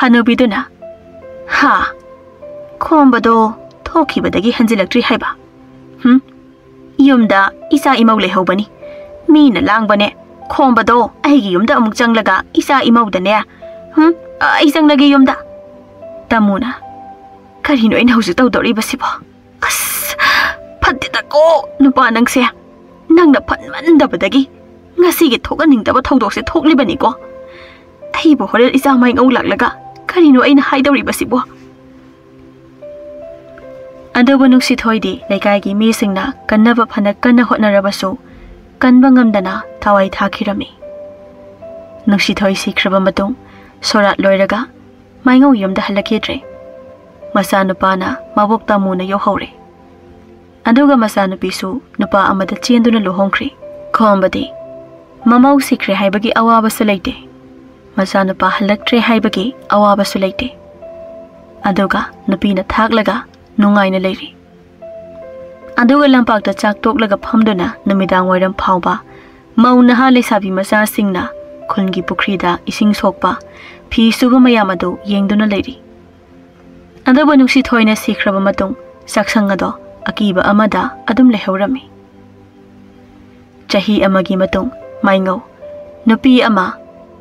ꯍꯅꯨꯕꯤꯗꯨꯅ, "ꯍꯥ? ꯈꯣꯝꯕꯗꯣ ꯊꯣꯛꯈꯤꯕꯗꯒꯤ ꯍꯟꯖꯤꯜꯂꯛꯇ꯭ꯔꯤ ꯍꯥꯏꯕ? ꯍꯨꯝ? ꯌꯨꯝꯗ ꯏꯆꯥ ꯏꯃꯧ ꯂꯩꯍꯧꯕꯅꯤ꯫ ꯃꯤꯅ ꯂꯥꯡꯕꯅꯦ꯫ ꯈꯣꯝꯕꯗꯣ ꯑꯩꯒꯤ ꯌꯨꯝꯗ ꯑꯃꯨꯛ ꯆꯪꯂꯒ ꯏꯆꯥ ꯏꯃꯧꯗꯅꯦ꯫ ꯍꯨꯝ? ꯑꯩ ꯆꯪꯂꯒꯦ ꯌꯨꯝꯗ꯫" ꯇꯥꯃꯣꯅ, "ꯀꯔꯤꯅꯣ ꯑꯩꯅ ꯍꯧꯖꯤꯛ ꯇꯧꯗꯧꯔꯤꯕꯁꯤꯕꯣ? ꯑꯁ, ꯐꯠꯇꯦꯗꯀꯣ ꯅꯨꯄꯥ ꯅꯪꯁꯦ꯫ ꯅꯪꯅ ꯐꯠꯃꯟꯗꯕꯗꯒꯤ ꯉꯁꯤꯒꯤ ꯊꯣꯛꯍꯟꯅꯤꯡꯗꯕ ꯊꯧꯗꯣꯛꯁꯦ ꯊꯣꯛꯂꯤꯕꯅꯤꯀꯣ꯫ ꯑꯩꯕꯨ ꯍꯣꯔꯦꯟ ꯏꯆꯥ ꯃꯥꯏꯉꯧ ꯂꯥꯛꯂꯒ ꯀꯔꯤꯅꯣ ꯑꯩꯅ ꯍꯥꯏꯗꯧꯔꯤꯕꯁꯤꯕꯣ?" ꯑꯗꯨꯕꯨ ꯅꯨꯡꯁꯤꯊꯣꯏꯗꯤ ꯂꯩꯀꯥꯏꯒꯤ ꯃꯤꯁꯤꯡꯅ ꯀꯟꯅꯕ ꯐꯅ ꯀꯟꯅ ꯍꯣꯠꯅꯔꯕꯁꯨ ꯀꯟꯕ ꯉꯝꯗꯅ ꯊꯋꯥꯏ ꯊꯥꯈꯤꯔꯝꯃꯤ꯫ ꯅꯨꯡꯁꯤꯊꯣꯏ ꯁꯤꯈ꯭ꯔꯕ ꯃꯇꯨꯡ ꯁꯣꯔꯥꯠ ꯂꯣꯏꯔꯒ ꯃꯥꯏꯉꯧ ꯌꯨꯝꯗ ꯍꯜꯂꯛꯈꯤꯗ꯭ꯔꯦ꯫ ꯃꯆꯥꯅꯨꯄꯥꯅ ꯃꯕꯣꯛ ꯇꯥꯃꯨꯅ ꯌꯣꯛꯍꯧꯔꯦ꯫ ꯑꯗꯨꯒ ꯃꯆꯥꯅꯨꯄꯤꯁꯨ ꯅꯨꯄꯥ ꯑꯃꯗ ꯆꯦꯟꯗꯨꯅ ꯂꯨꯍꯣꯡꯈ꯭ꯔꯦ꯫ ꯈꯣꯝꯕꯗꯤ ꯃꯃꯧ ꯁꯤꯈ꯭ꯔꯦ ꯍꯥꯏꯕꯒꯤ ꯑꯋꯥꯕꯁꯨ ꯂꯩꯇꯦ, ꯃꯆꯥꯅꯨꯄꯥ ꯍꯜꯂꯛꯇ꯭ꯔꯦ ꯍꯥꯏꯕꯒꯤ ꯑꯋꯥꯕꯁꯨ ꯂꯩꯇꯦ꯫ ꯑꯗꯨꯒ ꯅꯨꯄꯤꯅ ꯊꯥꯛꯂꯒ ꯅꯨꯡꯉꯥꯏꯅ ꯂꯩꯔꯤ꯫ ꯑꯗꯨꯒ ꯂꯝꯄꯥꯛꯇ ꯆꯥꯛ ꯇꯣꯛꯂꯒ ꯐꯝꯗꯨꯅ ꯅꯨꯃꯤꯗꯥꯡ ꯋꯥꯏꯔꯝ ꯐꯥꯎꯕ ꯃꯧ ꯅꯍꯥ ꯂꯩꯁꯥꯕꯤ ꯃꯆꯥꯁꯤꯡꯅ ꯈꯨꯜꯒꯤ ꯄꯨꯈ꯭ꯔꯤꯗ ꯏꯁꯤꯡ ꯁꯣꯛꯄ, ꯐꯤ ꯁꯨꯕ ꯃꯌꯥꯝ ꯑꯗꯨ ꯌꯦꯡꯗꯨꯅ ꯂꯩꯔꯤ꯫ ꯑꯗꯨꯕꯨ ꯅꯨꯡꯁꯤꯊꯣꯏꯅ ꯁꯤꯈ꯭ꯔꯕ ꯃꯇꯨꯡ ꯆꯥꯛꯁꯪ ꯑꯗꯣ ꯑꯀꯤꯕ ꯑꯃꯗ ꯑꯗꯨꯝ ꯂꯩꯍꯧꯔꯝꯃꯤ꯫ ꯆꯍꯤ ꯑꯃꯒꯤ ꯃꯇꯨꯡ ꯃꯥꯏꯉꯧ ꯅꯨꯄꯤ ꯑꯃ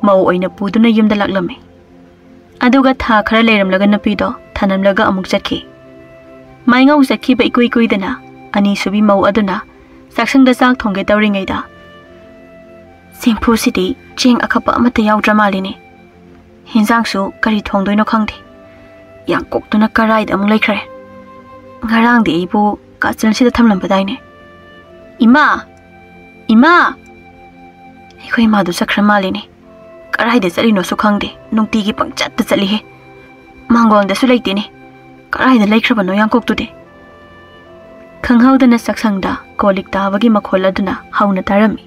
ꯃꯧ ꯑꯣꯏꯅ ꯄꯨꯗꯨꯅ ꯌꯨꯝꯗ ꯂꯥꯛꯂꯝꯃꯤ꯫ ꯑꯗꯨꯒ ꯊꯥ ꯈꯔ ꯂꯩꯔꯝꯂꯒ ꯅꯨꯄꯤꯗꯣ ꯊꯅꯝꯂꯒ ꯑꯃꯨꯛ ꯆꯠꯈꯤ꯫ ꯃꯥꯏꯉꯧ ꯆꯠꯈꯤꯕ ꯏꯀꯨꯏ ꯀꯨꯏꯗꯅ ꯑꯅꯤꯁꯨꯕꯤ ꯃꯧ ꯑꯗꯨꯅ ꯆꯥꯛꯁꯪꯗ ꯆꯥꯛ ꯊꯣꯡꯒꯦ ꯇꯧꯔꯤꯉꯩꯗ, "ꯆꯦꯡꯐꯨꯁꯤꯗꯤ ꯆꯦꯡ ꯑꯈꯞꯄ ꯑꯃꯠꯇ ꯌꯥꯎꯗ꯭ꯔ ꯃꯥꯜꯂꯤꯅꯦ꯫ ꯍꯤꯟꯖꯥꯡꯁꯨ ꯀꯔꯤ ꯊꯣꯡꯗꯣꯏꯅꯣ ꯈꯪꯗꯦ꯫ ꯌꯥꯡꯀꯣꯛꯇꯨꯅ ꯀꯔꯥꯏꯗ ꯑꯃꯨꯛ ꯂꯩꯈ꯭ꯔꯦ? ꯉꯔꯥꯡꯗꯤ ꯑꯩꯕꯨ ꯀꯥꯆꯤꯟꯁꯤꯗ ꯊꯝꯂꯝꯕꯗꯥꯏꯅꯦ? ꯏꯃꯥ! ꯏꯃꯥ!" ꯑꯩꯈꯣꯏ ꯏꯃꯥꯗꯨ ꯆꯠꯈ꯭ꯔ ꯃꯥꯜꯂꯤꯅꯦ꯫ ꯀꯔꯥꯏꯗ ꯆꯠꯂꯤꯅꯣꯁꯨ ꯈꯪꯗꯦ, ꯅꯨꯡꯇꯤꯒꯤ ꯄꯪꯆꯠꯇ ꯆꯠꯂꯤꯍꯦ꯫ ꯃꯥꯡꯒꯣꯜꯗꯁꯨ ꯂꯩꯇꯦꯅꯦ꯫ ꯀꯔꯥꯏꯗ ꯂꯩꯈ꯭ꯔꯕꯅꯣ ꯌꯥꯡꯀꯣꯛꯇꯨꯗꯤ? ꯈꯪꯍꯧꯗꯅ ꯆꯥꯛꯁꯪꯗ ꯀꯣꯜ ꯂꯤꯛ ꯇꯥꯕꯒꯤ ꯃꯈꯣꯜ ꯑꯗꯨꯅ ꯍꯧꯅ ꯇꯥꯔꯝꯃꯤ꯫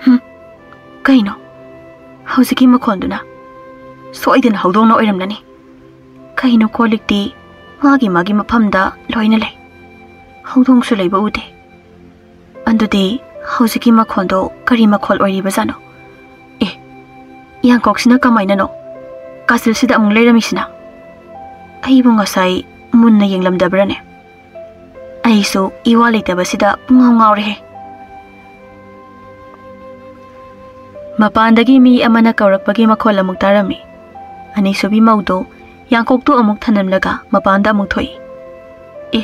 "ꯍꯨꯝ, ꯀꯩꯅꯣ ꯍꯧꯖꯤꯛꯀꯤ ꯃꯈꯣꯜꯗꯨꯅ? ꯁꯣꯏꯗꯅ ꯍꯧꯗꯣꯡꯅ ꯑꯣꯏꯔꯝꯂꯅꯤ꯫ ꯀꯩꯅꯣ, ꯀꯣꯜ ꯂꯤꯛꯇꯤ ꯃꯥꯒꯤ ꯃꯥꯒꯤ ꯃꯐꯝꯗ ꯂꯣꯏꯅ ꯂꯩ, ꯍꯧꯗꯣꯡꯁꯨ ꯂꯩꯕ ꯎꯗꯦ꯫ ꯑꯗꯨꯗꯤ ꯍꯧꯖꯤꯛꯀꯤ ꯃꯈꯣꯜꯗꯣ ꯀꯔꯤ ꯃꯈꯣꯜ ꯑꯣꯏꯔꯤꯕꯖꯥꯠꯅꯣ? ꯑꯦ, ꯌꯥꯡꯀꯣꯛꯁꯤꯅ ꯀꯃꯥꯏꯅꯅꯣ ꯀꯥꯆꯤꯜꯁꯤꯗ ꯑꯃꯨꯛ ꯂꯩꯔꯝꯃꯤꯁꯤꯅ? ꯑꯩꯕꯨ ꯉꯁꯥꯏ ꯃꯨꯟꯅ ꯌꯦꯡꯂꯝꯗꯕ꯭ꯔꯥꯅꯦ? ꯑꯩꯁꯨ ꯏꯋꯥ ꯂꯩꯇꯕꯁꯤꯗ ꯄꯨꯡꯉꯥꯎ ꯉꯥꯎꯔꯦꯍꯦ꯫" ꯃꯄꯥꯟꯗꯒꯤ ꯃꯤ ꯑꯃꯅ ꯀꯧꯔꯛꯄꯒꯤ ꯃꯈꯣꯜ ꯑꯃꯨꯛ ꯇꯥꯔꯝꯃꯤ꯫ ꯑꯅꯤꯁꯨꯕꯤ ꯃꯧꯗꯣ ꯌꯥꯡꯀꯣꯛꯇꯨ ꯑꯃꯨꯛ ꯊꯅꯝꯂꯒ ꯃꯄꯥꯟꯗ ꯑꯃꯨꯛ ꯊꯣꯛꯏ꯫ "ꯑꯦ,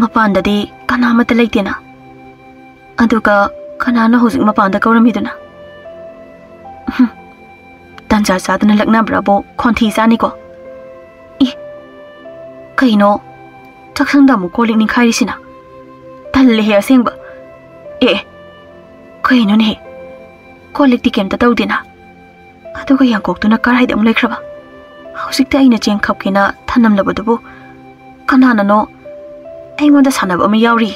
ꯃꯄꯥꯟꯗꯗꯤ ꯀꯅꯥꯃꯠꯇ ꯂꯩꯇꯦꯅ꯫ ꯑꯗꯨꯒ ꯀꯅꯥꯅꯣ ꯍꯧꯖꯤꯛ ꯃꯄꯥꯟꯗ ꯀꯧꯔꯝꯃꯤꯗꯨꯅ? ꯍꯨꯝ, ꯇꯟꯖꯥ ꯆꯥꯗꯅ ꯂꯛꯅꯕ꯭ꯔꯥꯕꯣ? ꯈꯣꯟꯊꯤ ꯆꯥꯅꯤꯀꯣ꯫ ꯏ, ꯀꯩꯅꯣ? ꯆꯥꯛꯁꯪꯗ ꯑꯃꯨꯛ ꯀꯣꯜ ꯂꯤꯛ ꯅꯤꯡꯈꯥꯏꯔꯤꯁꯤꯅ? ꯇꯜꯂꯦꯍꯦ ꯑꯁꯦꯡꯕ꯫ ꯑꯦ, ꯀꯩꯅꯣꯅꯦꯍꯦ? ꯀꯣꯜ ꯂꯤꯛꯇꯤ ꯀꯩꯝꯇ ꯇꯧꯗꯦꯅ? ꯑꯗꯨꯒ ꯌꯥꯡꯀꯣꯛꯇꯨꯅ ꯀꯔꯥꯏꯗ ꯑꯃꯨꯛ ꯂꯩꯈ꯭ꯔꯕ? ꯍꯧꯖꯤꯛꯇ ꯑꯩꯅ ꯆꯦꯡ ꯈꯞꯀꯦꯅ ꯊꯅꯝꯂꯕꯗꯨꯕꯨ ꯀꯅꯥꯅꯅꯣ ꯑꯩꯉꯣꯟꯗ ꯁꯥꯟꯅꯕ ꯑꯃ ꯌꯥꯎꯔꯤ?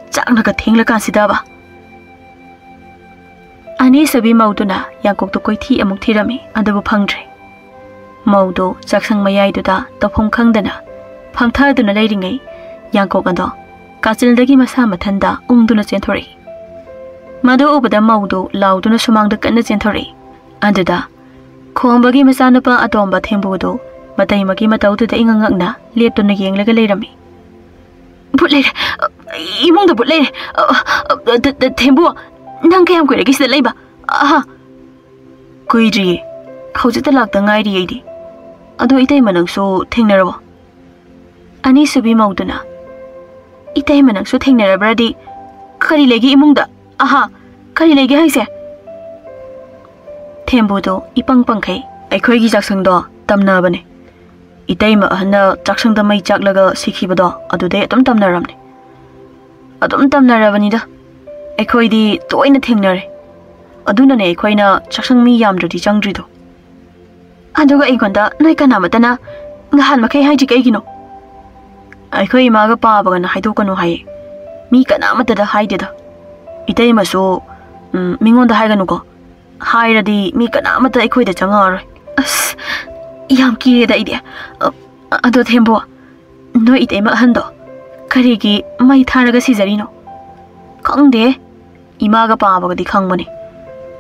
ꯆꯥꯛꯅꯒ ꯊꯦꯡꯂꯀꯥꯟꯁꯤꯗꯕ꯫ ꯑꯅꯤꯁꯨꯕꯤ ꯃꯧꯗꯨꯅ ꯌꯥꯡꯀꯣꯛꯇꯨ ꯀꯣꯏꯊꯤ ꯑꯃꯨꯛ ꯊꯤꯔꯝꯃꯤ, ꯑꯗꯨꯕꯨ ꯐꯪꯗ꯭ꯔꯦ꯫ ꯃꯧꯗꯨ ꯆꯥꯛꯁꯪ ꯃꯌꯥꯏꯗꯨꯗ ꯇꯧꯐꯝ ꯈꯪꯗꯅ ꯐꯝꯊꯗꯨꯅ ꯂꯩꯔꯤꯉꯩ, ꯌꯥꯡꯀꯣꯛ ꯑꯗꯣ ꯀꯥꯆꯤꯜꯗꯒꯤ ꯃꯁꯥ ꯃꯊꯟꯇ ꯎꯪꯗꯨꯅ ꯆꯦꯟꯊꯣꯔꯛꯏ꯫ ꯃꯗꯨ ꯎꯕꯗ ꯃꯧꯗꯨ ꯂꯥꯎꯗꯨꯅ ꯁꯨꯃꯥꯡꯗ ꯀꯟꯅ ꯆꯦꯟꯊꯣꯔꯛꯏ꯫ ꯑꯗꯨꯗ ꯈꯣꯝꯕꯒꯤ ꯃꯆꯥꯅꯨꯄꯥ ꯑꯇꯣꯝꯕ ꯊꯦꯝꯕꯨꯗꯨ ꯃꯇꯩꯃꯒꯤ ꯃꯇꯧꯗꯨꯗ ꯏꯉꯛ ꯉꯛꯅ ꯂꯦꯞꯇꯨꯅ ꯌꯦꯡꯂꯒ ꯂꯩꯔꯝꯃꯤ꯫ "ꯚꯨꯠ ꯂꯩꯔꯦ! ꯏꯃꯨꯡꯗ ꯚꯨꯠ ꯂꯩꯔꯦ! ꯑ, ꯑ, ꯊ-, ꯊ-, ꯊꯦꯝꯕꯨ, ꯅꯪ ꯀꯌꯥꯝ ꯀꯨꯏꯔꯒꯦ ꯁꯤꯗ ꯂꯩꯕ?" "ꯑꯍꯥ, ꯀꯨꯏꯗ꯭ꯔꯤꯌꯦ꯫ ꯍꯧꯖꯤꯛꯇ ꯂꯥꯛꯇ ꯉꯥꯏꯔꯤ ꯑꯩꯗꯤ꯫ ꯑꯗꯣ ꯏꯇꯩꯃ ꯅꯪꯁꯨ ꯊꯦꯡꯅꯔꯕꯣ?" ꯑꯅꯤꯁꯨꯕꯤ ꯃꯧꯗꯨꯅ, "ꯏꯇꯩꯃ ꯅꯪꯁꯨ ꯊꯦꯡꯅꯔꯕ꯭ꯔꯗꯤ? ꯀꯔꯤ ꯂꯩꯒꯦ ꯏꯃꯨꯡꯗ? ꯑꯍꯥ, ꯀꯔꯤ ꯂꯩꯒꯦ ꯍꯥꯏꯁꯦ?" ꯊꯦꯝꯕꯨꯗꯨ ꯏꯄꯪ ꯄꯪꯈꯩ, "ꯑꯩꯈꯣꯏꯒꯤ ꯆꯥꯛꯁꯪꯗꯣ ꯇꯝꯅꯕꯅꯦ꯫ ꯏꯇꯩꯃ ꯑꯍꯟꯅ ꯆꯥꯛꯁꯪꯗ ꯃꯩ ꯆꯥꯛꯂꯒ ꯁꯤꯈꯤꯕꯗꯣ ꯑꯗꯨꯗꯩ ꯑꯗꯨꯝ ꯇꯝꯅꯔꯕꯅꯦ꯫ ꯑꯗꯨꯝ ꯇꯝꯅꯔꯕꯅꯤꯗ꯫ ꯑꯩꯈꯣꯏꯗꯤ ꯇꯣꯏꯅ ꯊꯦꯡꯅꯔꯦ꯫ ꯑꯗꯨꯅꯅꯦ ꯑꯩꯈꯣꯏꯅ ꯆꯥꯛꯁꯪ ꯃꯤ ꯌꯥꯝꯗ꯭ꯔꯗꯤ ꯆꯪꯗ꯭ꯔꯤꯗꯣ꯫ ꯑꯗꯨꯒ ꯑꯩꯉꯣꯟꯗ ꯅꯣꯏ ꯀꯅꯥꯃꯠꯇꯅ ꯉꯍꯥꯟ ꯃꯈꯩ ꯍꯥꯏꯗ꯭ꯔꯤ ꯀꯩꯒꯤꯅꯣ?" "ꯑꯩꯈꯣꯏ ꯏꯃꯥꯒ ꯄꯥꯕꯒꯅ ꯍꯥꯏꯗꯣꯛꯀꯅꯨ ꯍꯥꯏꯌꯦ꯫ ꯃꯤ ꯀꯅꯥꯃꯠꯇꯗ ꯍꯥꯏꯗꯦꯗ꯫ ꯏꯇꯩꯃꯁꯨ, ꯎꯝ, ꯃꯤꯉꯣꯟꯗ ꯍꯥꯏꯒꯅꯨꯀꯣ꯫ ꯍꯥꯏꯔꯗꯤ ꯃꯤ ꯀꯅꯥꯃꯠꯇ ꯑꯩꯈꯣꯏꯗ ꯆꯪꯉꯛꯑꯔꯣꯏ꯫" ꯑꯁ, ꯌꯥꯝ ꯀꯤꯔꯦꯗ ꯑꯩꯗꯤ꯫ ꯑ, ꯑꯗꯣ ꯊꯦꯝꯕꯨ, ꯅꯣꯏ ꯏꯇꯩꯃ ꯑꯍꯟꯗꯣ ꯀꯔꯤꯒꯤ ꯃꯩ ꯊꯥꯔꯒ ꯁꯤꯖꯔꯤꯅꯣ? ꯈꯪꯗꯦ꯫ ꯏꯃꯥꯒ ꯄꯥꯕꯒꯗꯤ ꯈꯪꯕꯅꯦ꯫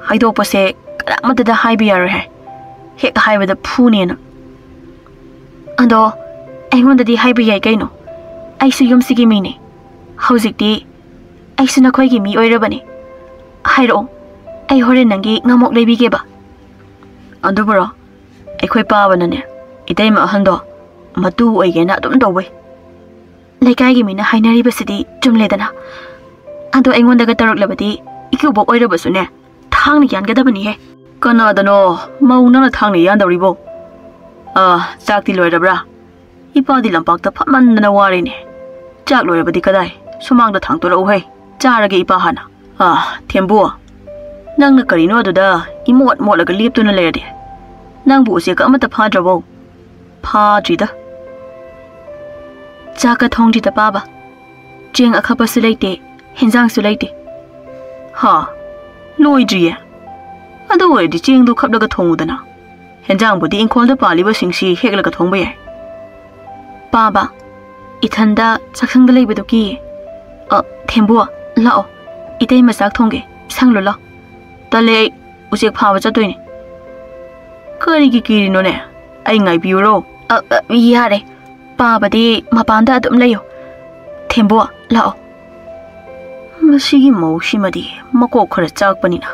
ꯍꯥꯏꯗꯣꯛꯄꯁꯦ ꯀꯅꯥꯃꯠꯇꯗ ꯍꯥꯏꯕ ꯌꯥꯔꯣꯏ ꯍꯥꯏ꯫ ꯍꯦꯛ ꯍꯥꯏꯕꯗ ꯐꯨꯅꯦꯅ꯫ ꯑꯗꯣ ꯑꯩꯉꯣꯟꯗꯗꯤ ꯍꯥꯏꯕ ꯌꯥꯏ ꯀꯩꯅꯣ꯫ ꯑꯩꯁꯨ ꯌꯨꯝꯁꯤꯒꯤ ꯃꯤꯅꯦ꯫ ꯍꯧꯖꯤꯛꯇꯤ ꯑꯩꯁꯨ ꯅꯈꯣꯏꯒꯤ ꯃꯤ ꯑꯣꯏꯔꯕꯅꯦ꯫ ꯍꯥꯏꯔꯛꯑꯣ, ꯑꯩ ꯍꯣꯔꯦꯟ ꯅꯪꯒꯤ ꯉꯥꯃꯣꯛ ꯂꯩꯕꯤꯒꯦꯕ꯫ ꯑꯗꯨꯕꯨꯔꯣ? ꯑꯩꯈꯣꯏ ꯄꯥꯕꯅꯅꯦ, ꯏꯇꯩꯃ ꯑꯍꯟꯗꯣ ꯃꯇꯨ ꯑꯣꯏꯒꯦꯅ ꯑꯗꯨꯝ ꯇꯧꯕꯩ꯫ ꯂꯩꯀꯥꯏꯒꯤ ꯃꯤꯅ ꯍꯥꯏꯅꯔꯤꯕꯁꯤꯗꯤ ꯆꯨꯝꯂꯦꯗꯅ꯫ ꯑꯗꯣ ꯑꯩꯉꯣꯟꯗꯒ ꯇꯧꯔꯛꯂꯕꯗꯤ ꯏꯀꯨꯕꯣꯛ ꯑꯣꯏꯔꯕꯁꯨꯅꯦ, ꯊꯥꯡꯅ ꯌꯥꯟꯒꯗꯕꯅꯤꯍꯦ꯫ ꯀꯅꯥꯗꯅꯣ ꯃꯧ ꯅꯪꯅ ꯊꯥꯡꯅ ꯌꯥꯟꯗꯧꯔꯤꯕꯣ? ꯑ, ꯆꯥꯛꯇꯤ ꯂꯣꯏꯔꯕ꯭ꯔꯥ? ꯏꯄꯥꯗꯤ ꯂꯝꯄꯥꯛꯇ ꯐꯝꯃꯟꯗꯅ ꯋꯥꯔꯦꯅꯦ꯫ ꯆꯥꯛ ꯂꯣꯏꯔꯕꯗꯤ ꯀꯗꯥꯏ? ꯁꯨꯃꯥꯡꯗ ꯊꯥꯡꯇꯣꯔꯛꯎꯍꯦ꯫ ꯆꯥꯔꯒꯦ ꯏꯄꯥ ꯍꯥꯟꯅ꯫ ꯑꯥ, ꯊꯦꯝꯕꯨ, ꯅꯪꯅ ꯀꯔꯤꯅꯣ ꯑꯗꯨꯗ ꯏꯃꯣꯠ ꯃꯣꯠꯂꯒ ꯂꯦꯞꯇꯨꯅ ꯂꯩꯔꯗꯤ? ꯅꯪꯕꯨ ꯎꯆꯦꯛꯀ ꯑꯃꯠꯇ ꯐꯥꯗ꯭ꯔꯕꯣ? ꯐꯥꯗ꯭ꯔꯤꯗ꯫ ꯆꯥꯛꯀ ꯊꯣꯡꯗ꯭ꯔꯤꯗ ꯄꯥꯕ꯫ ꯆꯦꯡ ꯑꯈꯞꯄꯁꯨ ꯂꯩꯇꯦ, ꯍꯦꯟꯖꯥꯡꯁꯨ ꯂꯩꯇꯦ꯫ ꯍꯥ? ꯂꯣꯏꯗ꯭ꯔꯤꯌꯦ? ꯑꯗꯨ ꯑꯣꯏꯔꯗꯤ ꯆꯦꯡꯗꯨ ꯈꯞꯂꯒ ꯊꯣꯡꯉꯨꯗꯅ꯫ ꯍꯦꯟꯖꯥꯡꯕꯨꯗꯤ ꯏꯪꯈꯣꯜꯗ ꯄꯥꯜꯂꯤꯕꯁꯤꯡꯁꯤ ꯍꯦꯛꯂꯒ ꯊꯣꯡꯕ ꯌꯥꯏ꯫ ꯄꯥꯕ, ꯏꯊꯟꯗ ꯆꯥꯛꯁꯪꯗ ꯂꯩꯕꯗꯨ ꯀꯤꯌꯦ꯫ ꯑ, ꯊꯦꯝꯕꯨ, ꯂꯥꯛꯑꯣ꯫ ꯏꯇꯩꯃ ꯆꯥꯛ ꯊꯣꯡꯒꯦ, ꯁꯪꯂꯨ ꯂꯥꯎ꯫ ꯇꯜꯂꯦ ꯑꯩ, ꯎꯆꯦꯛ ꯐꯥꯕ ꯆꯠꯇꯣꯏꯅꯦ꯫ ꯀꯔꯤꯒꯤ ꯀꯤꯔꯤꯅꯣꯅꯦ? ꯑꯩ ꯉꯥꯏꯕꯤꯌꯨꯔꯣ? ꯑ, ꯑ, ꯌꯥꯔꯦ꯫ ꯄꯥꯕꯗꯤ ꯃꯄꯥꯟꯗ ꯑꯗꯨꯝ ꯂꯩꯌꯣ꯫ ꯊꯦꯝꯕꯨ, ꯂꯥꯛꯑꯣ꯫ ꯃꯁꯤꯒꯤ ꯃꯧꯁꯤꯃꯗꯤ ꯃꯀꯣꯛ ꯈꯔ ꯆꯥꯛꯄꯅꯤꯅ